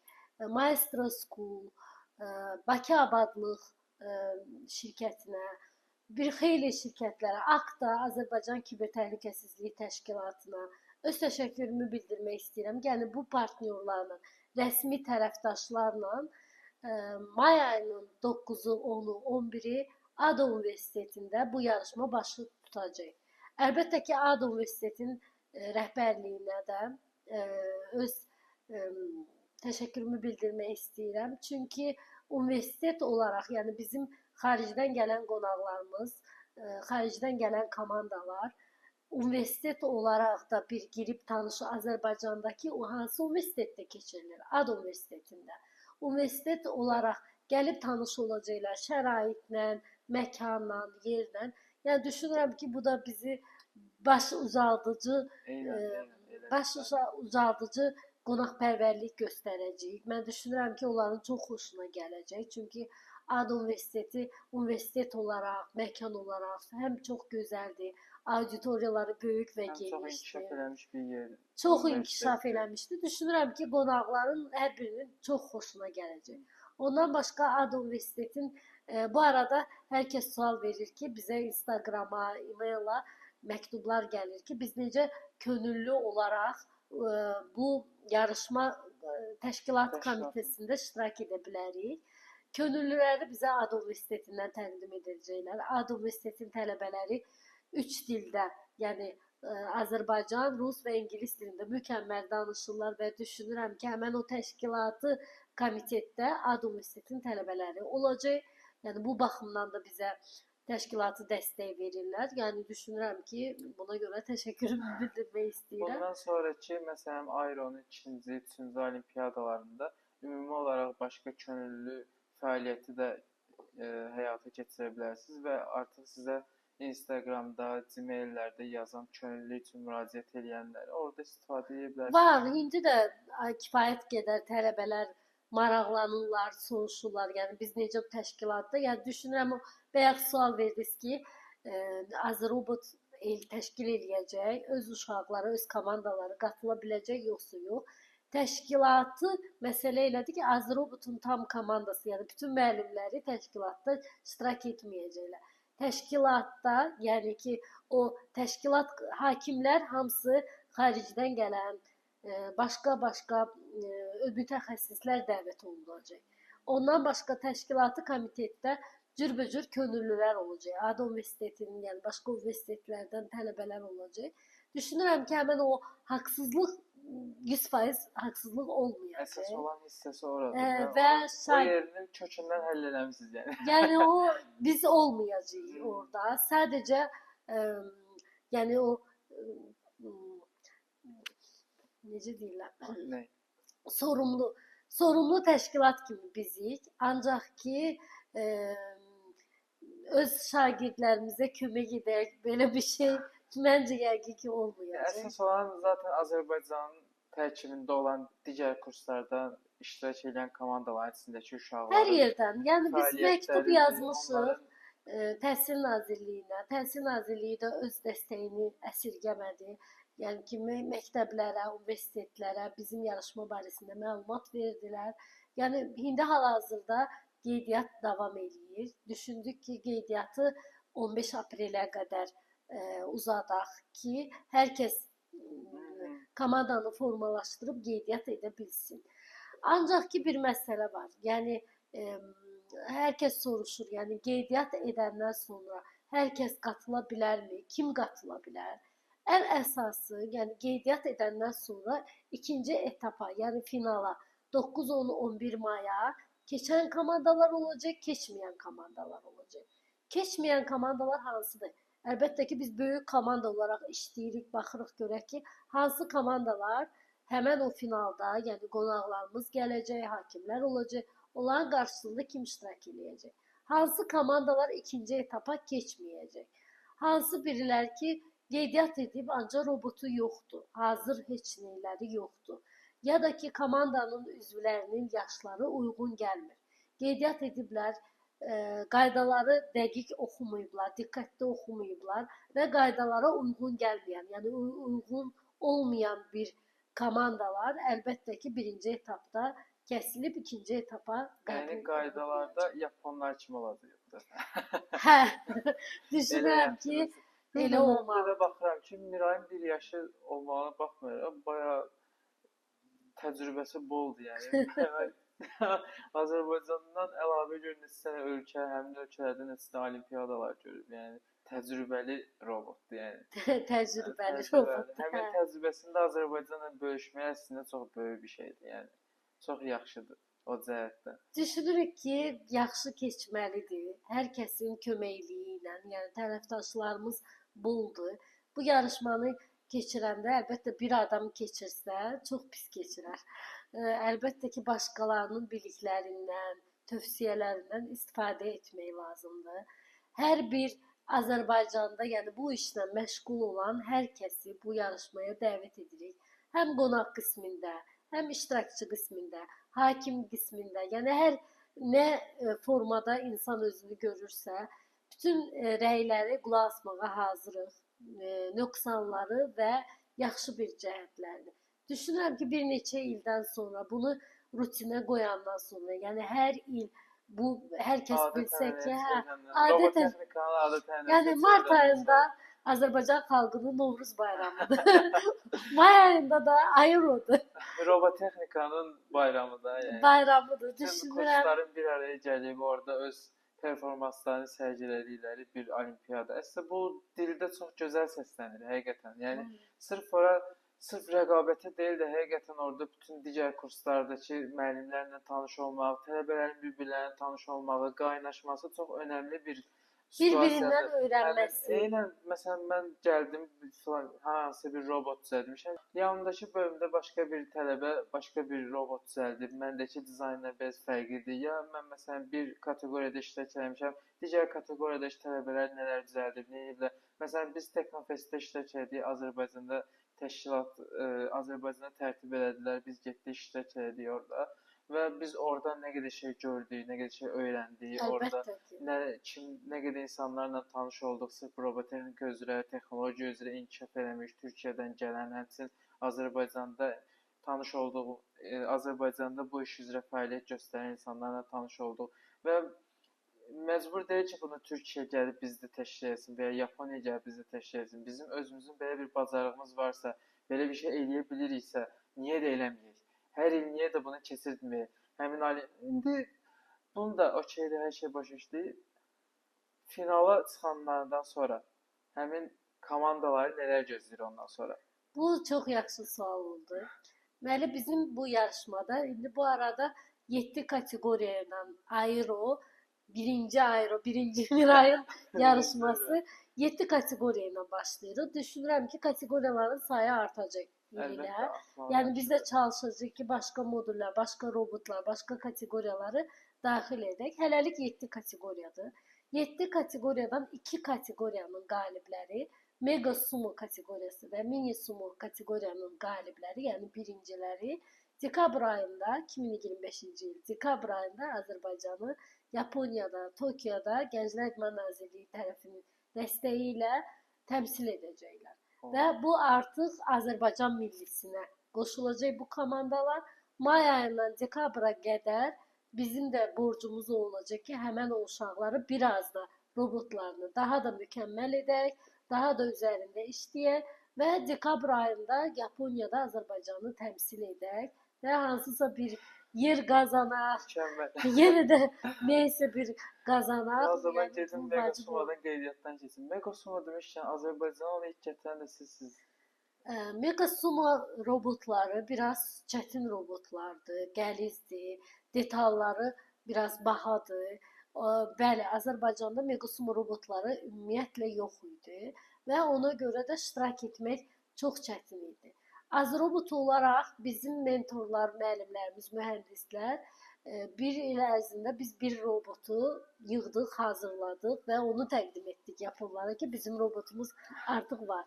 Maestro School, Bakı Abadlıq şirkətinə, bir xeyli şirkətlərə, AKTA, Azərbaycan Kiber Təhlükəsizliyi Təşkilatına öz təşəkkürümü bildirmək istəyirəm. Yəni bu partnyorlarla, rəsmi tərəfdaşlarla may ayının 9-u, 10-u, 11-i ADA Universitetində bu yarışma başı tutacaq. Əlbəttə ki, ADA Universitetinin rəhbərliyinə də öz təşəkkürümü bildirmək istəyirəm. Çünki universitet olaraq, yəni bizim xaricdən gələn qonaqlarımız, xaricdən gələn komandalar universitet olaraq da bir girib tanışı Azərbaycandakı o hansı universitetdə keçirilir? ADA Universitetində. Universitet olaraq gəlib tanış olacaqlar şəraitlə, məkanla, yerlə. Yəni düşünürəm ki, bu da bizi baş ucaldıcı, baş ucaldıcı qonaqpərvərlik göstərəcəyik. Mən düşünürəm ki, onların çox xoşuna gələcək. Çünki ADA Universiteti universitet olaraq, məkan olaraq həm çox gözəldir, auditoriyaları böyük və Həm çox genişdir. inkişaf eləmiş bir yer. Çox inkişaf eləmişdi. Düşünürəm ki, qonaqların hər birinin çox xoşuna gələcək. Ondan başqa ADA Universitetin bu arada hər kəs sual verir ki, bizə Instagrama, e-maila məktublar gəlir ki, biz necə könüllü olaraq bu yarışma təşkilat komitəsində iştirak edə bilərik. Könüllüləri bizə ADA Universitetindən təqdim edəcəklər. ADA Universitetinin tələbələri 3 dildə, yəni Azərbaycan, rus və ingilis dilində mükəmməl danışırlar və düşünürəm ki, həmən o təşkilatı komitetdə ADA Universitetinin tələbələri olacaq. Yəni bu baxımdan da bizə təşkilatı dəstək verirlər. Yəni düşünürəm ki, buna görə təşəkkürümü bildirmək istəyirəm. Bundan sonraki, məsələn, Ayronun 2-ci, 3-cü olimpiyadalarında ümumi olaraq başqa könüllü fəaliyyəti də həyata keçirə bilərsiniz və artıq sizə Instagramda, Gmaillərdə yazan könüllü üçün müraciət edənləri orada istifadə edə bilərsiniz. Var, indi də kifayət qədər tələbələr maraqlanırlar, soruşurlar. Yəni biz necə bu təşkilatda, yəni düşünürəm bayaq sual verdiniz ki, Azərobot el təşkil eləyəcək, öz uşaqları, öz komandaları qatıla biləcək yoxsa yox. Təşkilatı məsələ elədi ki, Azərobotun tam komandası, yəni bütün müəllimləri təşkilatda iştirak etməyəcəklər. Təşkilatda, yəni ki, o təşkilat hakimlər hamısı xaricdən gələn başqa-başqa mütəxəssislər dəvət olunacaq. Ondan başqa təşkilatı komitetdə cürbəcür könüllülər olacaq. ADA Universitetinin, yəni başqa universitetlərdən tələbələr olacaq. Düşünürəm ki, həmən o haqsızlıq 100% haqsızlıq olmayacaq. Əsas olan hissəsi oradır. Və o yerinin kökündən həll eləmisiniz yəni. Yəni o biz olmayacağıq orada. Sadəcə yəni o necə deyirlər? Nə? Sorumlu təşkilat kimi bizik. Ancaq ki öz şagirdlərimizə kömək edək belə bir şey məncə yəqin ki olmayacaq. Əsas olan zaten Azərbaycanın tərkibində olan digər kurslarda iştirak edən komandaların içindəki uşaqların hər yerdən. Yəni biz məktub yazmışıq Təhsil Nazirliyinə. Təhsil Nazirliyi də öz dəstəyini əsirgəmədi. Yəni ki, məktəblərə, universitetlərə bizim yarışma barəsində məlumat verdilər. Yəni indi hal-hazırda qeydiyyat davam eləyir. Düşündük ki, qeydiyyatı 15 aprelə qədər uzadaq ki, hər kəs komandanı formalaşdırıb qeydiyyat edə bilsin. Ancaq ki, bir məsələ var. Yəni hər kəs soruşur, yəni qeydiyyat edəndən sonra hər kəs qatıla bilərmi? Kim qatıla bilər? Ən əsası, yəni qeydiyyat edəndən sonra ikinci etapa, yəni finala 9, 10, 11 maya keçən komandalar olacaq, keçməyən komandalar olacaq. Keçməyən komandalar hansıdır? Əlbəttə ki, biz böyük komanda olaraq işləyirik, baxırıq, görək ki, hansı komandalar həmən o finalda, yəni qonaqlarımız gələcək, hakimlər olacaq, onların qarşısında kim iştirak eləyəcək? Hansı komandalar ikinci etapa keçməyəcək? Hansı birilər ki, qeydiyyat edib, ancaq robotu yoxdur, hazır heç neyləri yoxdur. Ya da ki, komandanın üzvlərinin yaşları uyğun gəlmir. Qeydiyyat ediblər, qaydaları dəqiq oxumayıblar, diqqətli oxumayıblar və qaydalara uyğun gəlməyən, yəni uyğun olmayan bir komandalar əlbəttə ki, birinci etapda kəsilib ikinci etapa qəbul. Yəni qaydalarda yaponlar kimi olacaq bu dəfə. Hə, düşünürəm ki, elə olmalı. Belə baxıram ki, Mirayın bir yaşı olmağına baxmayaraq bayağı təcrübəsi boldur yəni. Azərbaycandan əlavə gör neçə dənə ölkə, həmin ölkələrdə neçə dənə olimpiyadalar görüb. Yəni təcrübəli robotdur, yəni. Təcrübəli Təcrübəli. robotdur. Həmin Hə. təcrübəsini də Azərbaycanla bölüşmək əslində çox böyük bir şeydir. Yəni çox yaxşıdır o cəhətdən. Düşünürük ki, yaxşı keçməlidir. Hər kəsin köməkliyi ilə, yəni tərəfdaşlarımız boldur. Bu yarışmanı keçirəndə əlbəttə bir adam keçirsə, çox pis keçirər. Əlbəttə ki, başqalarının biliklərindən, tövsiyələrindən istifadə etmək lazımdır. Hər bir Azərbaycanda, yəni bu işlə məşğul olan hər kəsi bu yarışmaya dəvət edirik. Həm qonaq qismində, həm iştirakçı qismində, hakim qismində, yəni hər nə formada insan özünü görürsə, bütün rəyləri qulaq asmağa hazırıq, nöqsanları və yaxşı bir cəhətlərini. Düşünürəm ki, bir neçə ildən sonra bunu rutinə qoyandan sonra, yəni hər il bu hər kəs Adət bilsə ki, ənənəyə hə, çevriləndən, adət robotexnikanın adət ənənəsinə yəni mart çevriləndən ayında sonra Azərbaycan xalqının Novruz bayramıdır. May ayında da Ayrodur. Robotexnikanın bayramı da, yəni. Bayramıdır. Bütün Düşünürəm. kursların bir araya gəlib orada öz performanslarını sərgilədikləri bir olimpiyada. Əslində bu dildə çox gözəl səslənir həqiqətən. Yəni sırf ora sırf rəqabətə deyil də həqiqətən orada bütün digər kurslardakı müəllimlərlə tanış olmaq, tələbələrin bir-birlərinə tanış olmağı, qaynaşması çox önəmli bir Bir-birindən situasiyadır. öyrənməsi. Eynən, məsələn, mən gəldim, filan, hansısa bir robot düzəltmişəm. Yanımdakı bölümdə başqa bir tələbə başqa bir robot düzəldib. Məndəki dizaynla biraz fərqlidir. Ya mən məsələn bir kateqoriyada iştirak eləmişəm, digər kateqoriyadakı tələbələr nələr düzəldib, nə ediblər. Məsələn, biz Teknofestdə iştirak elədik, Azərbaycanda təşkilat, Azərbaycanda tərtib elədilər, biz getdik, iştirak elədik orada. Və biz orada nə qədər şey gördük, nə qədər şey öyrəndik, orada Əlbəttə ki. nə kim, nə qədər insanlarla tanış olduq, sırf robotexnika üzrə, texnologiya üzrə inkişaf eləmiş, Türkiyədən gələn, həmçinin Azərbaycanda tanış olduq, Azərbaycanda bu iş üzrə fəaliyyət göstərən insanlarla tanış olduq və məcbur deyil ki, bunu Türkiyə gəlib bizdə təşkil etsin və ya Yaponiya gəlib bizdə təşkil etsin. Bizim özümüzün belə bir bacarığımız varsa, belə bir şey eləyə biliriksə, niyə də eləməyək? Hər il niyə də bunu keçirtməyək? Həmin ali indi bunu da okeydir, hər şey başa düşdü. Finala çıxanlardan sonra həmin komandaları nələr gözləyir ondan sonra? Bu çox yaxşı sual oldu. Deməli, bizim bu yarışmada indi bu arada 7 kateqoriya ilə Aero, birinci Aero, birinci Mirayın yarışması 7 kateqoriya ilə başlayırıq. Düşünürəm ki, kateqoriyaların sayı artacaq il ilə. Əlbəttə, artmalı. Yəni biz də çalışacağıq ki, başqa modullar, başqa robotlar, başqa kateqoriyaları daxil edək. Hələlik 7 kateqoriyadır. 7 kateqoriyadan 2 kateqoriyanın qalibləri, Mega Sumo kateqoriyası və Mini Sumo kateqoriyanın qalibləri, yəni birinciləri dekabr ayında, 2025-ci il dekabr ayında Azərbaycanı Yaponiyada, Tokioda Gənclər İdman Nazirliyi tərəfinin dəstəyi ilə təmsil edəcəklər. Və bu artıq Azərbaycan millisinə qoşulacaq bu komandalar. May ayından dekabra qədər bizim də borcumuz o olacaq ki, həmən o uşaqları biraz da robotlarını daha da mükəmməl edək, daha da üzərində işləyək və dekabr ayında Yaponiyada Azərbaycanı təmsil edək və hansısa bir yer qazanaq, Mükəmməl. yenə də nəysə bir qazanaq. O zaman Yəni gedin bu Mega vacib olur. Sumodan qeydiyyatdan keçin. Mega Sumo demişkən Azərbaycana onu ilk gətirən də sizsiniz. Mega Sumo robotları biraz çətin robotlardır, gəlizdir, detalları biraz bahadır. Bəli, Azərbaycanda Mega Sumo robotları ümumiyyətlə yox idi və ona görə də iştirak etmək çox çətin idi. Azrobot olaraq bizim mentorlar, müəllimlərimiz, mühəndislər bir il ərzində biz bir robotu yığdıq, hazırladıq və onu təqdim etdik yaponlara ki, bizim robotumuz artıq var.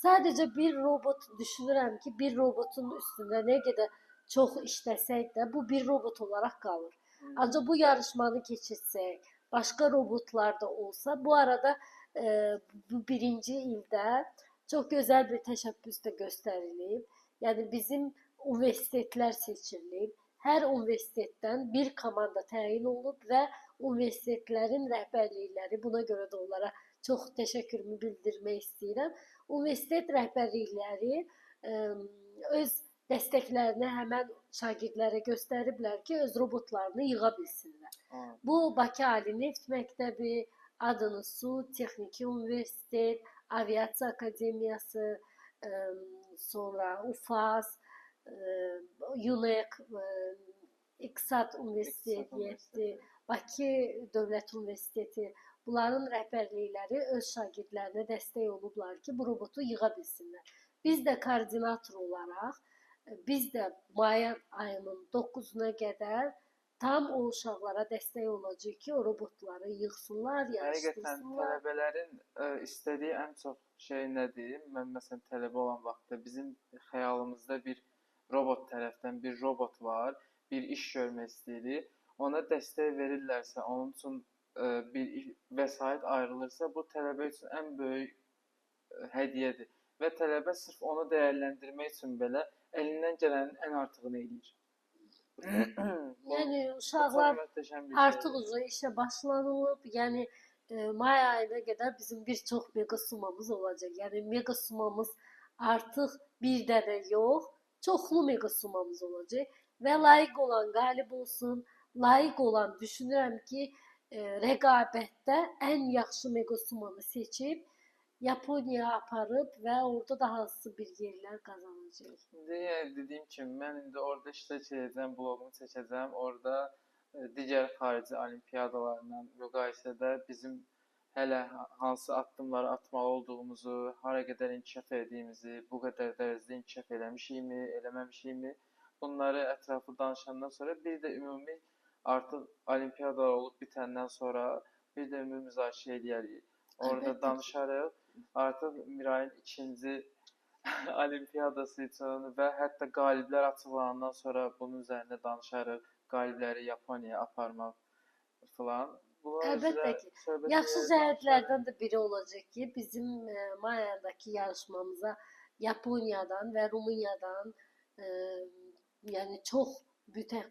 Sadəcə bir robot düşünürəm ki, bir robotun üstündə nə qədər çox işləsək də bu bir robot olaraq qalır. Ancaq bu yarışmanı keçirsək, başqa robotlar da olsa, bu arada bu birinci ildə çox gözəl bir təşəbbüs də göstərilib. Yəni bizim universitetlər seçilib. Hər universitetdən bir komanda təyin olunub və universitetlərin rəhbərlikləri, buna görə də onlara çox təşəkkürümü bildirmək istəyirəm. Universitet rəhbərlikləri öz dəstəklərini həmən şagirdlərə göstəriblər ki, öz robotlarını yığa bilsinlər. Bu Bakı Ali Neft Məktəbi, Adını Su, Texniki Universitet, Aviasiya Akademiyası, sonra UFAS, UNEC, İqtisad Universiteti, Bakı Dövlət Universiteti, bunların rəhbərlikləri öz şagirdlərinə dəstək olublar ki, bu robotu yığa bilsinlər. Biz də koordinator olaraq, biz də may ayının 9-una qədər tam o uşaqlara dəstək olacaq ki, o robotları yığsınlar, yarışdırsınlar. Həqiqətən tələbələrin istədiyi ən çox şey nədir? Mən məsələn tələbə olan vaxtda bizim xəyalımızda bir robot tərəfdən bir robot var, bir iş görmək istəyirik. Ona dəstək verirlərsə, onun üçün bir vəsait ayrılırsa, bu tələbə üçün ən böyük hədiyyədir. Və tələbə sırf onu dəyərləndirmək üçün belə elindən gələnin ən artığını eləyir. Yəni uşaqlar artıq işə başlanılıb. Yəni may ayına qədər bizim bir çox mega sumamız olacaq. Yəni mega sumamız artıq bir dənə yox, çoxlu mega sumamız olacaq və layiq olan qalib olsun. Layiq olan düşünürəm ki, rəqabətdə ən yaxşı mega sumanı seçib Yaponiyaya aparıb və orada da hansısa bir yerlər qazanacaq. İndi yəni dediyim kimi, mən indi orada iştirak edəcəm, bloqumu çəkəcəm. Orada digər xarici olimpiyadalarla müqayisədə bizim hələ hansı addımları atmalı olduğumuzu, hara qədər inkişaf etdiyimizi, bu qədər dərəcədə inkişaf eləmişikmi, eləməmişikmi, bunları ətraflı danışandan sonra bir də ümumi artıq olimpiyadalar olub bitəndən sonra bir də ümumi müzakirə eləyərik. Orada danışarıq. Artıq Mirayın ikinci olimpiyadası üçün və hətta qaliblər açıqlanandan sonra bunun üzərində danışarıq. Qalibləri Yaponiyaya aparmaq filan. Əlbəttə ki, yaxşı cəhətlərdən də biri olacaq ki, bizim may ayındakı yarışmamıza Yaponiyadan və Rumıniyadan yəni çox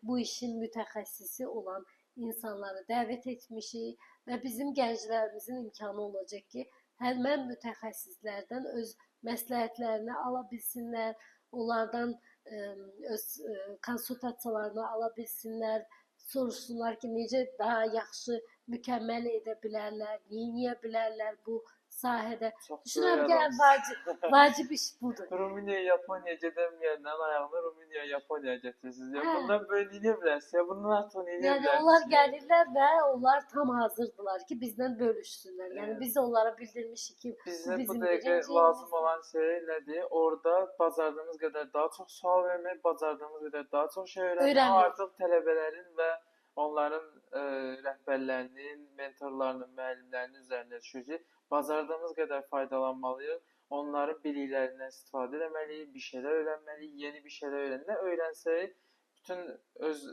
bu işin mütəxəssisi olan insanları dəvət etmişik və bizim gənclərimizin imkanı olacaq ki, həmən mütəxəssislərdən öz məsləhətlərini ala bilsinlər, onlardan öz konsultasiyalarını ala bilsinlər, soruşsunlar ki, necə daha yaxşı, mükəmməl edə bilərlər, neyə bilərlər bu sahədə. Düşünürəm ki, ən vacib iş budur. Rumıniya, Yaponiya gedəməyəndən ayağını Rumıniya, Yaponiya gətirirsiniz. Ya bundan böyle neyə bilərsiniz? Ya bundan artıq neyə yəni, bilərsiniz? Onlar gəlirlər və onlar tam hazırdılar ki, bizdən bölüşsünlər. Yəni biz onlara bildirmişik ki, bizə bu dəqiqə lazım olan şey nədir? Orada bacardığımız qədər daha çox sual vermək, bacardığımız qədər daha çox şey öyrənmək. Artıq tələbələrin və onların rəhbərlərinin, mentorlarının, müəllimlərinin üzərində düşür ki, bacardığımız qədər faydalanmalıyıq, onların biliklərindən istifadə etməliyik, bir şeylər öyrənməliyik, yeni bir şeylər öyrənməliyik. Nə öyrənsək, bütün öz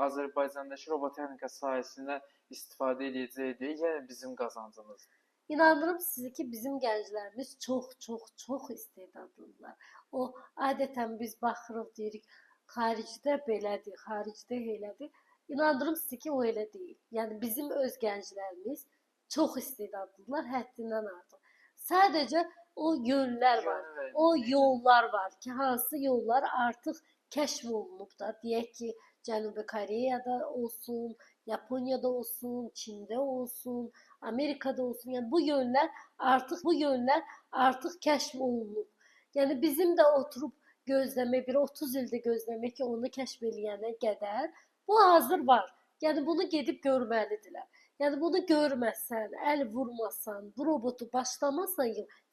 Azərbaycandakı robotexnika sahəsində istifadə edəcəkdir, yəni bizim qazancımızdır. İnandırım sizi ki, bizim gənclərimiz çox, çox, çox istedadlıdırlar. O, adətən biz baxırıq, deyirik, xaricdə belədir, xaricdə elədir. İnandırım sizi ki, o elə deyil. Yəni, bizim öz gənclərimiz çox istedadlıdırlar, həddindən artıq. Sadəcə o yönlər var, o yollar var ki, hansı yollar artıq kəşf olunub da, deyək ki, Cənubi Koreyada olsun, Yaponiyada olsun, Çində olsun, Amerikada olsun. Yəni, bu yönlər artıq kəşf olunub. Yəni, bizim də oturub gözləmək, bir 30 ildə gözləmək ki, onu kəşf eləyənə qədər bu hazır var. Yəni, bunu gedib görməlidirlər. Yəni, bunu görməsən, əl vurmasan, bu robotu başlamasan,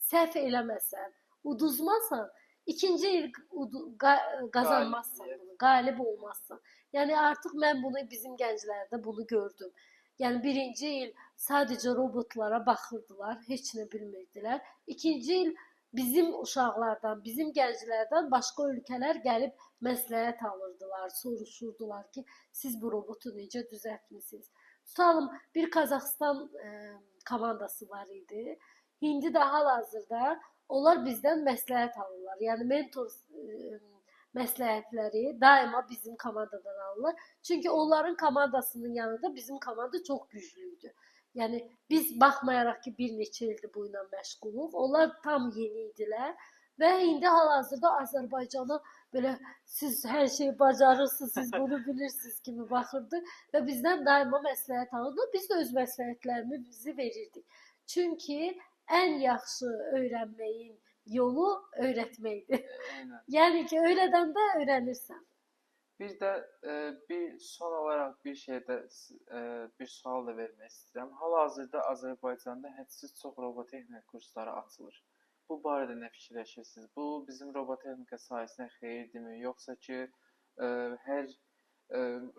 səhv eləməsən, uduzmasan, ikinci il qazanmazsan bunu, qalib olmazsan. Yəni, artıq mən bunu bizim gənclərdə bunu gördüm. Yəni, birinci il sadəcə robotlara baxırdılar, heç nə bilmirdilər. İkinci il bizim uşaqlardan, bizim gənclərdən başqa ölkələr gəlib məsləhət alırdılar, soruşurdular ki, siz bu robotu necə düzəltmisiniz? Tutalım, bir Qazaxıstan komandası var idi. İndi də hal-hazırda onlar bizdən məsləhət alırlar. Yəni, mentor məsləhətləri daima bizim komandadan alırlar. Çünki onların komandasının yanında bizim komanda çox güclü idi. Yəni, biz baxmayaraq ki, bir neçə ildir bu ilə məşğuluq, onlar tam yeni idilər Və indi hal-hazırda Azərbaycana belə siz hər şeyi bacarırsınız, siz bunu bilirsiniz kimi baxırdı və bizdən daima məsləhət alırdı. Biz də öz məsləhətlərimizi verirdik. Çünki ən yaxşı öyrənməyin yolu öyrətməkdir. Eynən. Yəni ki, öyrədəndə öyrənirsən. Bir də bir son olaraq bir şey də bir sual da vermək istəyirəm. Hal-hazırda Azərbaycanda hədsiz çox robotexnika kursları açılır. Bu barədə nə fikirləşirsiniz? Bu bizim robotexnika sahəsinə xeyirdirmi, yoxsa ki, hər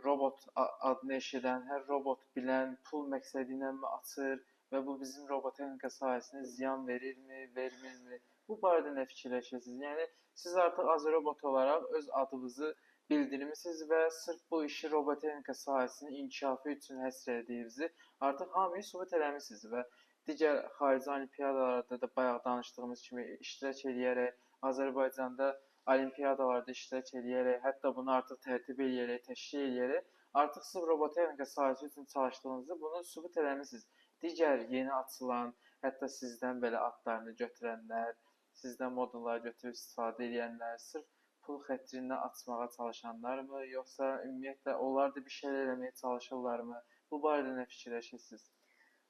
robot adını eşidən, hər robot bilən pul məqsədi ilənmi açır və bu bizim robotexnika sahəsinə ziyan verirmi, vermirmi? Bu barədə nə fikirləşirsiniz? Yəni siz artıq Azərobot olaraq öz adınızı bildirmisiniz və sırf bu işi robotexnika sahəsinin inkişafı üçün həsr etdiyinizi artıq hamıya sübut eləmisiniz və digər xarici olimpiyadalarda da bayaq danışdığımız kimi iştirak eləyərək, Azərbaycanda olimpiyadalarda iştirak eləyərək, hətta bunu artıq tərtib eləyərək, təşkil eləyərək artıq sırf robotexnika sahəsi üçün çalışdığınızı bunu sübut eləmisiniz. Digər yeni açılan, hətta sizdən belə adlarını götürənlər, sizdən modullar götürüb istifadə edənlər, sırf pul xətrinə açmağa çalışanlarmı, yoxsa ümumiyyətlə onlar da bir şeylər eləməyə çalışırlarmı? Bu barədə nə fikirləşirsiniz?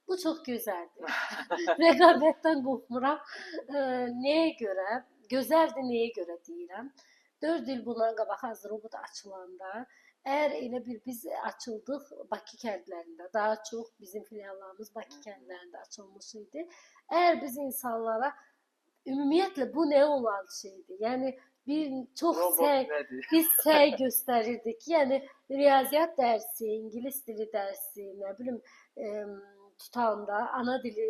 Bu çox gözəldir. Rəqabətdən qorxmuram. Nəyə görə? Gözəldir nəyə görə deyirəm? 4 il bundan qabaq Azərobot açılanda, əgər elə bir biz açıldıq Bakı kəndlərində, daha çox bizim filiallarımız Bakı kəndlərində açılmış idi. Əgər biz insanlara ümumiyyətlə bu nə olan şeydir? Yəni bir çox Robot səy nədir? biz səy göstərirdik ki, yəni riyaziyyat dərsi, ingilis dili dərsi, nə bilim, tutanda ana dili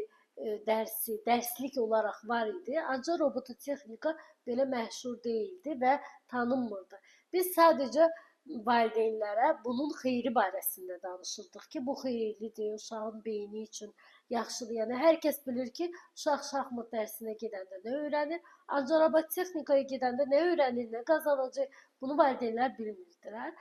dərsi, dərslik olaraq var idi. Ancaq robototexnika belə məşhur deyildi və tanınmırdı. Biz sadəcə valideynlərə bunun xeyri barəsində danışırdıq ki, bu xeyirlidir, uşağın beyni üçün yaxşıdır. Yəni hər kəs bilir ki, uşaq şahmat dərsinə gedəndə nə öyrənir, ancaq robotexnikaya gedəndə nə öyrənir, nə qazanacaq, bunu valideynlər bilmirdilər.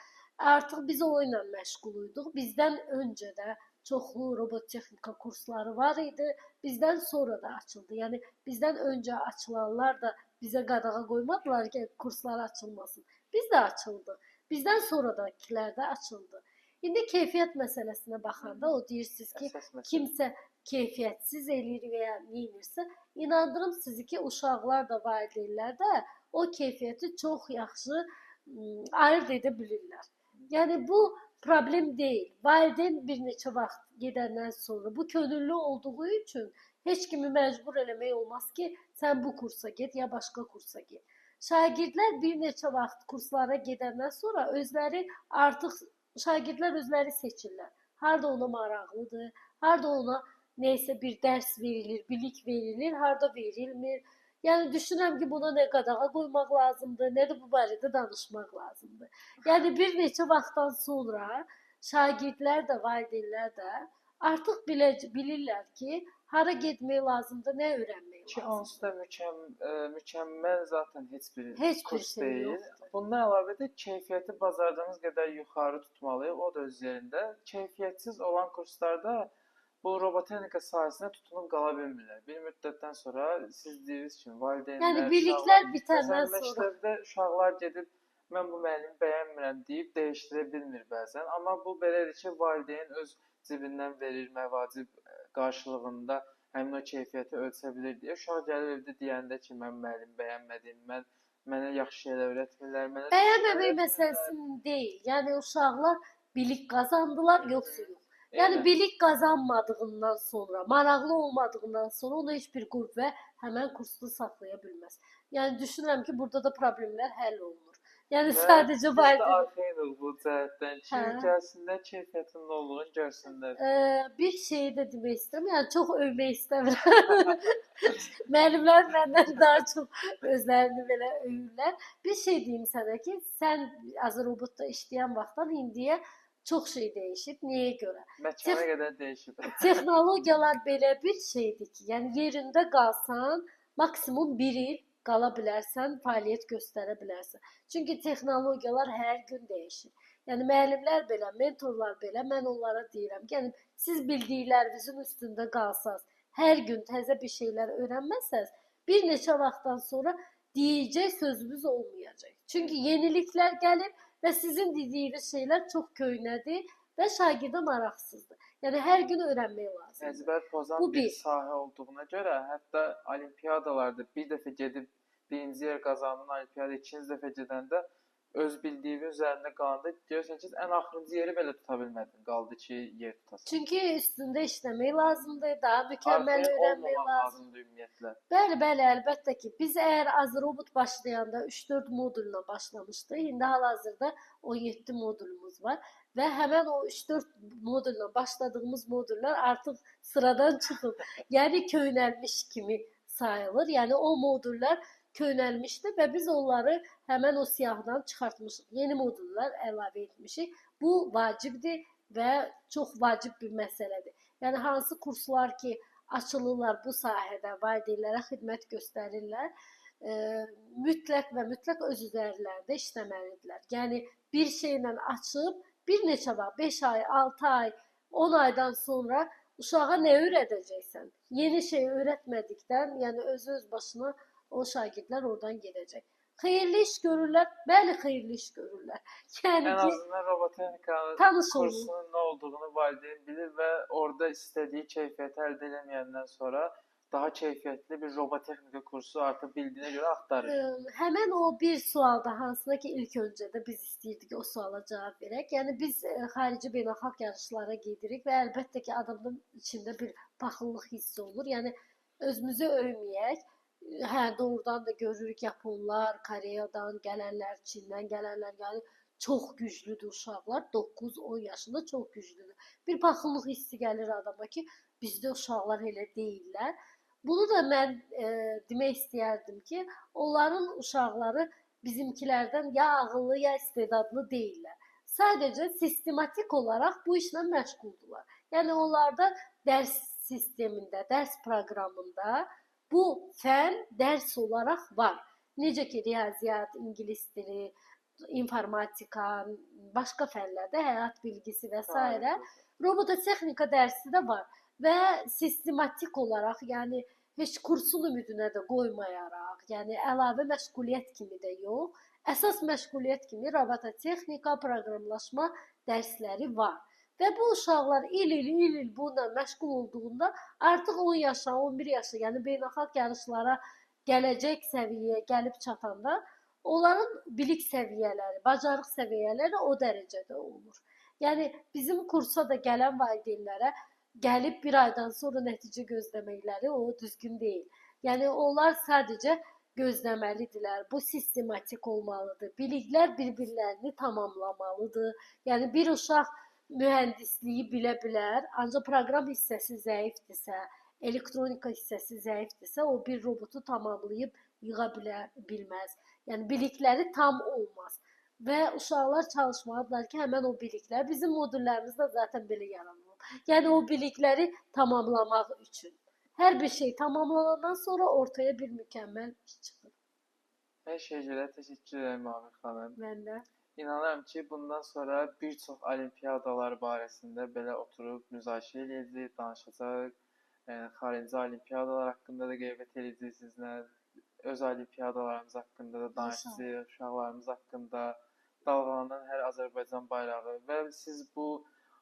Artıq biz o ilə məşğul idik. Bizdən öncə də çoxlu robotexnika kursları var idi. Bizdən sonra da açıldı. Yəni bizdən öncə açılanlar da bizə qadağa qoymadılar ki, kurslar açılmasın. Biz də açıldı. Bizdən sonradakilər də açıldı. İndi keyfiyyət məsələsinə baxanda o deyirsiniz ki, Əsas məsələ. kimsə keyfiyyətsiz eləyir və ya neynirsə, inandırım sizi ki, uşaqlar da, valideynlər də o keyfiyyəti çox yaxşı ayırd edə bilirlər. Yəni bu problem deyil. Valideyn bir neçə vaxt gedəndən sonra bu könüllü olduğu üçün heç kimi məcbur eləmək olmaz ki, sən bu kursa get ya başqa kursa get. Şagirdlər bir neçə vaxt kurslara gedəndən sonra özləri artıq şagirdlər özləri seçirlər. Harda ona maraqlıdır, harda ona neysə bir dərs verilir, bilik verilir, harda verilmir. Yəni düşünürəm ki, buna nə qadağa qoymaq lazımdır, nə də bu barədə danışmaq lazımdır. Yəni bir neçə vaxtdan sonra şagirdlər də, valideynlər də artıq bilirlər ki, hara getmək lazımdır, nə öyrənmək Ki lazımdır. onsuz da mükəmməl zaten heç bir Heç bir kurs şey deyil. yoxdur. Bundan əlavə də keyfiyyəti bacardığımız qədər yuxarı tutmalıyıq. O da öz yerində. Keyfiyyətsiz olan kurslarda bu robotexnika sahəsinə tutunub qala bilmirlər. Bir müddətdən sonra siz dediyiniz kimi valideynlər, Yəni uşaqlar, biliklər bitəndən məsələn sonra məktəbdə uşaqlar gedib mən bu müəllimi bəyənmirəm deyib dəyişdirə bilmir bəzən. Amma bu belədir ki, valideyn öz cibindən verir məvacib qarşılığında həmin o keyfiyyəti ölçə bilir deyə uşaq gəlir evdə deyəndə ki, mən müəllimi bəyənmədim, mənə yaxşı şeylər öyrətmirlər, mənə düzgün bəyənməmək öyrətmirlər. məsələsi deyil. Yəni uşaqlar bilik qazandılar, yoxsa yox. Yəni Eynən. bilik qazanmadığından sonra, maraqlı olmadığından sonra onu heç bir qüvvə həmən kursda saxlaya bilməz. Yəni düşünürəm ki, burada da problemlər həll olunur. Yəni Və sadəcə biz də valideyn arxayınıq bu cəhətdən ki, Hə. gəlsinlər, keyfiyyətinin nə olduğunu görsünlər. Bir şeyi də demək istəyirəm. Yəni çox övmək istəmirəm. Müəllimlər məndən daha çox özlərini belə öyürlər. Bir şey deyim sənə ki, sən Azərobotda işləyən vaxtdan indiyə çox şey dəyişib. Niyə görə? Məkana qədər dəyişib. Texnologiyalar belə bir şeydir ki, yəni yerində qalsan, maksimum 1 il qala bilərsən, fəaliyyət göstərə bilərsən. Çünki texnologiyalar hər gün dəyişir. Yəni müəllimlər belə, mentorlar belə, mən onlara deyirəm ki, yəni siz bildiklərinizin üstündə qalsaz, hər gün təzə bir şeylər öyrənməsəz, bir neçə vaxtdan sonra deyəcək sözümüz olmayacaq. Çünki yeniliklər gəlir və sizin dediyiniz şeylər çox köhnədir və şagirdə maraqsızdır. Yəni hər gün öyrənmək lazımdır. Əzbər pozan Bu bir bir. sahə olduğuna görə, hətta olimpiyadalarda bir dəfə gedib birinci yer qazandın olimpiyada, ikinci dəfə gedəndə öz bildiyin üzərində qalanda görürsən ki, ən axırıncı yeri belə tuta bilmədin, qaldı ki, yer tutasan. Çünki üstündə işləmək lazımdır, daha mükəmməl Arxaya öyrənmək olmamaq lazımdır. lazımdır ümumiyyətlə. Bəli, bəli, əlbəttə ki, biz əgər Azerobot başlayanda 3-4 modulla başlamışdıq, indi hal-hazırda 17 modulumuz var və həmən o 3-4 modulla başladığımız modullar artıq sıradan çıxıb, yəni köhnəlmiş kimi sayılır. Yəni o modullar köhnəlmişdi və biz onları həmən o siyahıdan çıxartmışıq. Yeni modullar əlavə etmişik. Bu vacibdir və çox vacib bir məsələdir. Yəni hansı kurslar ki açılırlar bu sahədə, valideynlərə xidmət göstərirlər, mütləq və mütləq öz üzərlərində işləməlidirlər. Yəni bir şeylə açıb bir neçə vaxt, 5 ay, 6 ay, 10 aydan sonra uşağa nə öyrədəcəksən? Yeni şey öyrətmədikdən, yəni özü öz başına o şagirdlər oradan gedəcək. Xeyirli iş görürlər, bəli, xeyirli iş görürlər. Yəni Ən ki, azından robotexnika tanış olun. kursunun nə olduğunu valideyn bilir və orada istədiyi keyfiyyəti əldə eləməyəndən sonra daha keyfiyyətli bir robotexnika kursu artıq bildiyinə görə axtarır. Həmən o bir sualda hansına ki ilk öncə də biz istəyirdik ki, o suala cavab verək. Yəni biz xarici beynəlxalq yarışlara gedirik və əlbəttə ki, adamın içində bir paxıllıq hissi olur. Yəni özümüzü öyməyək. Hə, doğrudan da görürük Yaponlar, Koreyadan gələnlər, Çindən gələnlər, yəni çox güclüdür uşaqlar. 9-10 yaşında çox güclüdür. Bir paxıllıq hissi gəlir adama ki, bizdə uşaqlar elə deyillər. Bunu da mən demək istəyərdim ki, onların uşaqları bizimkilərdən ya ağıllı, ya istedadlı deyillər. Sadəcə sistematik olaraq bu işlə məşğuldurlar. Yəni onlarda dərs sistemində, dərs proqramında bu fən dərs olaraq var. Necə ki, riyaziyyat, ingilis dili, informatika, başqa fənlərdə həyat bilgisi və sairə, robototexnika dərsi də var və sistematik olaraq, yəni heç kursun ümidinə də qoymayaraq, yəni əlavə məşğuliyyət kimi də yox, əsas məşğuliyyət kimi robototexnika, proqramlaşma dərsləri var. Və bu uşaqlar il-il bununla məşğul olduğunda artıq 10 yaşa, 11 yaşa, yəni beynəlxalq yarışlara gələcək səviyyəyə gəlib çatanda onların bilik səviyyələri, bacarıq səviyyələri o dərəcədə olur. Yəni bizim kursa da gələn valideynlərə gəlib bir aydan sonra nəticə gözləməkləri o düzgün deyil. Yəni onlar sadəcə gözləməlidirlər. Bu sistematik olmalıdır. Biliklər bir-birlərini tamamlamalıdır. Yəni bir uşaq mühəndisliyi bilə bilər, ancaq proqram hissəsi zəifdirsə, elektronika hissəsi zəifdirsə, o bir robotu tamamlayıb yığa bilməz. Yəni bilikləri tam olmaz. Və uşaqlar çalışmalıdırlar ki, həmən o biliklər bizim modullərimizdə zaten belə yaranılıb. Yəni o bilikləri tamamlamaq üçün. Hər bir şey tamamlanandan sonra ortaya bir mükəmməl iş çıxır. Hər şeyə görə təşəkkür edirəm Amir xanım. Mən də. İnanıram ki, bundan sonra bir çox olimpiyadalar barəsində belə oturub müzakirə eləyəcəyik, danışacağıq. Yəni xarici olimpiyadalar haqqında da qeybət eləyəcəyik sizinlə, öz olimpiyadalarımız haqqında da danışacağıq, uşaqlarımız haqqında, dalğalanan hər Azərbaycan bayrağı və siz bu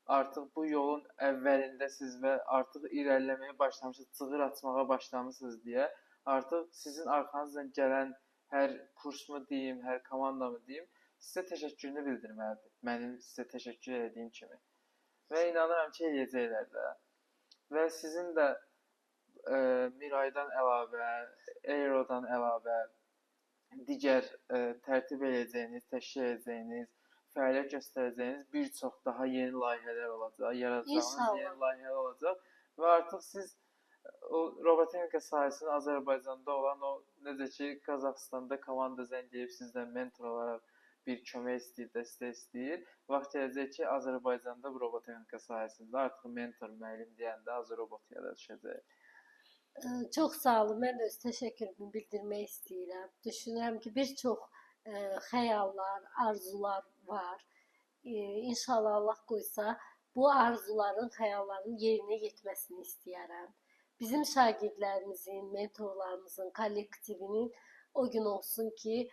artıq bu yolun əvvəlindəsiz və artıq irəliləməyə başlamışsınız, cığır açmağa başlamışsınız deyə artıq sizin arxanızdan gələn hər kursmu deyim, hər komandamı deyim, sizə təşəkkürünü bildirməlidir. Mənim sizə təşəkkür etdiyim kimi. Və inanıram ki, eləyəcəklər də. Və sizin də Miraydan əlavə, Aerodan əlavə digər tərtib eləyəcəyiniz, təşkil edəcəyiniz, fəaliyyət göstərəcəyiniz bir çox daha yeni layihələr olacaq, yaradacağınız İnşallah. yeni layihələr olacaq və artıq siz o robotexnika sahəsinin Azərbaycanda olan o necə ki Qazaxıstanda komanda zəng edib sizdən mentor olaraq bir kömək istəyir, dəstək istəyir. Vaxt gələcək ki, Azərbaycanda bu robotexnika sahəsində artıq mentor, müəllim deyəndə Azərobot yada düşəcək. Çox sağ olun. Mən də öz təşəkkürümü bildirmək istəyirəm. Düşünürəm ki, bir çox xəyallar, arzular var. İnşallah Allah qoysa bu arzuların, xəyalların yerinə yetməsini istəyərəm. Bizim şagirdlərimizin, mentorlarımızın, kollektivinin o gün olsun ki,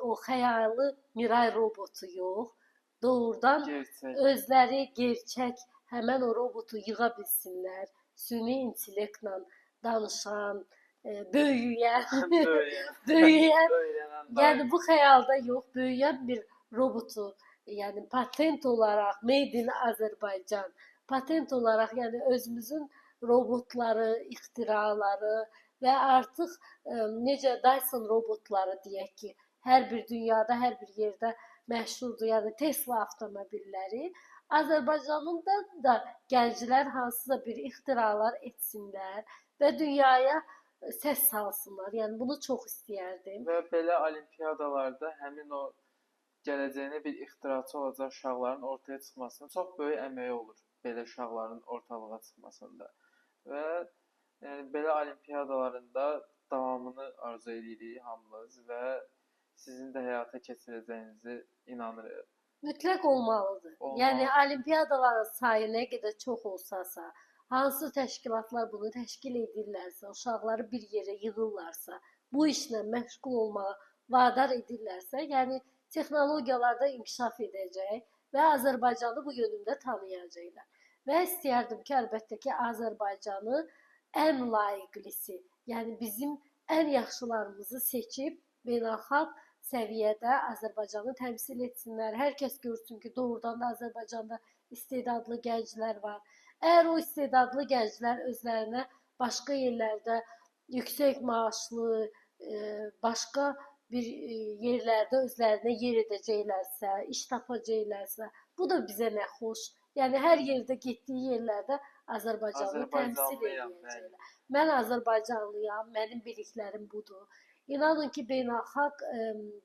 o xəyalı Miray robotu yox, doğrudan Gerçək. özləri gerçək həmən o robotu yığa bilsinlər. Süni intellektlə danışan, böyüyən, Böyüyən, böyüyən, öyrənən yəni bu xəyalda yox, böyüyən bir robotu, yəni patent olaraq Made in Azərbaycan, patent olaraq, yəni özümüzün robotları, ixtiraları və artıq necə Dyson robotları deyək ki, hər bir dünyada, hər bir yerdə məşhurdur, yəni Tesla avtomobilləri. Azərbaycanın da gənclər hansısa bir ixtiralar etsinlər və dünyaya səs salsınlar. Yəni bunu çox istəyərdim. Və belə olimpiyadalarda həmin o gələcəyinə bir ixtiraçı olacaq uşaqların ortaya çıxmasına çox böyük əməyi olur belə uşaqların ortalığa çıxmasında. Və yəni belə olimpiyadalarında davamını arzu edirik hamımız və sizin də həyata keçirəcəyinizi inanırıq. Mütləq olmalıdır. Olmalı. Yəni olimpiyadaların sayı nə qədər çox olsasa, hansı təşkilatlar bunu təşkil edirlərsə, uşaqları bir yerə yığırlarsa, bu işlə məşğul olmağa vadar edirlərsə, yəni texnologiyalar da inkişaf edəcək və Azərbaycanı bu yönümdə tanıyacaqlar. Və istəyərdim ki, əlbəttə ki, Azərbaycanı ən layiqlisi, yəni bizim ən yaxşılarımızı seçib beynəlxalq səviyyədə Azərbaycanı təmsil etsinlər. Hər kəs görsün ki, doğrudan da Azərbaycanda istedadlı gənclər var. Əgər o istedadlı gənclər özlərinə başqa yerlərdə yüksək maaşlı, başqa bir yerlərdə özlərinə yer edəcəklərsə, iş tapacaqlarsa, bu da bizə nə xoş. Yəni hər yerdə, getdiyi yerlərdə Azərbaycanı təmsil edəcəklər. Mən Azərbaycanlıyam, mənim biliklərim budur. İnanın ki, beynəlxalq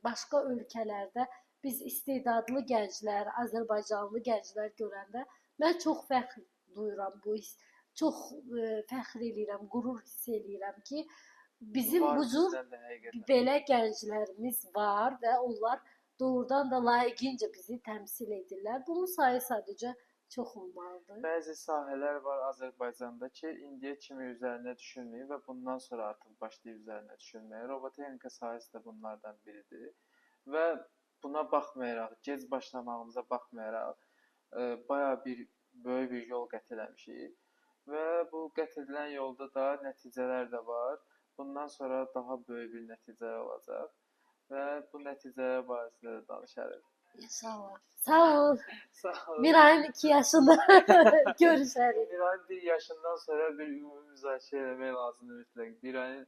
başqa ölkələrdə biz istedadlı gənclər, Azərbaycanlı gənclər görəndə mən çox fəxr duyuram bu his. Çox fəxr eləyirəm, qürur hiss eləyirəm ki, bizim var bu cür belə gənclərimiz var və onlar doğrudan da layiqincə bizi təmsil edirlər. Bunun sayı sadəcə çox olmalıdır. Bəzi sahələr var Azərbaycanda ki, indiyə kimi üzərinə düşünməyib və bundan sonra artıq başlayıb üzərinə düşünməyə. Robotexnika sahəsi də bunlardan biridir. Və buna baxmayaraq, gec başlamağımıza baxmayaraq, bayağı bir böyük bir yol qət eləmişik. Və bu qət edilən yolda da nəticələr də var. Bundan sonra daha böyük bir nəticələr olacaq və bu nəticələr barəsində də danışarıq. İnşallah. Sağ ol. Sağ ol. Mirayın 2 yaşında görüşərik. Mirayın 1 yaşından sonra bir ümumi müzakirə eləmək lazımdır mütləq.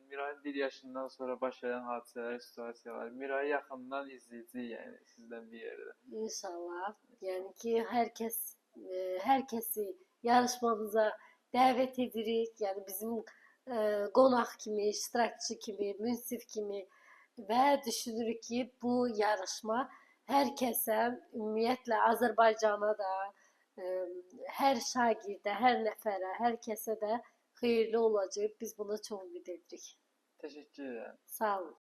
Mirayın 1 yaşından sonra baş verən hadisələr, situasiyalar. Mirayı yaxından izləyəcəyik, yəni sizdən bir yerdə. İnşallah. Yəni ki, hər kəsi yarışmamıza dəvət edirik. Yəni bizim qonaq kimi, iştirakçı kimi, münsif kimi və düşünürük ki, bu yarışma hər kəsə, ümumiyyətlə Azərbaycana da, hər şagirdə, hər nəfərə, hər kəsə də xeyirli olacaq. Biz buna çox ümid edirik. Təşəkkür edirəm. Sağ olun.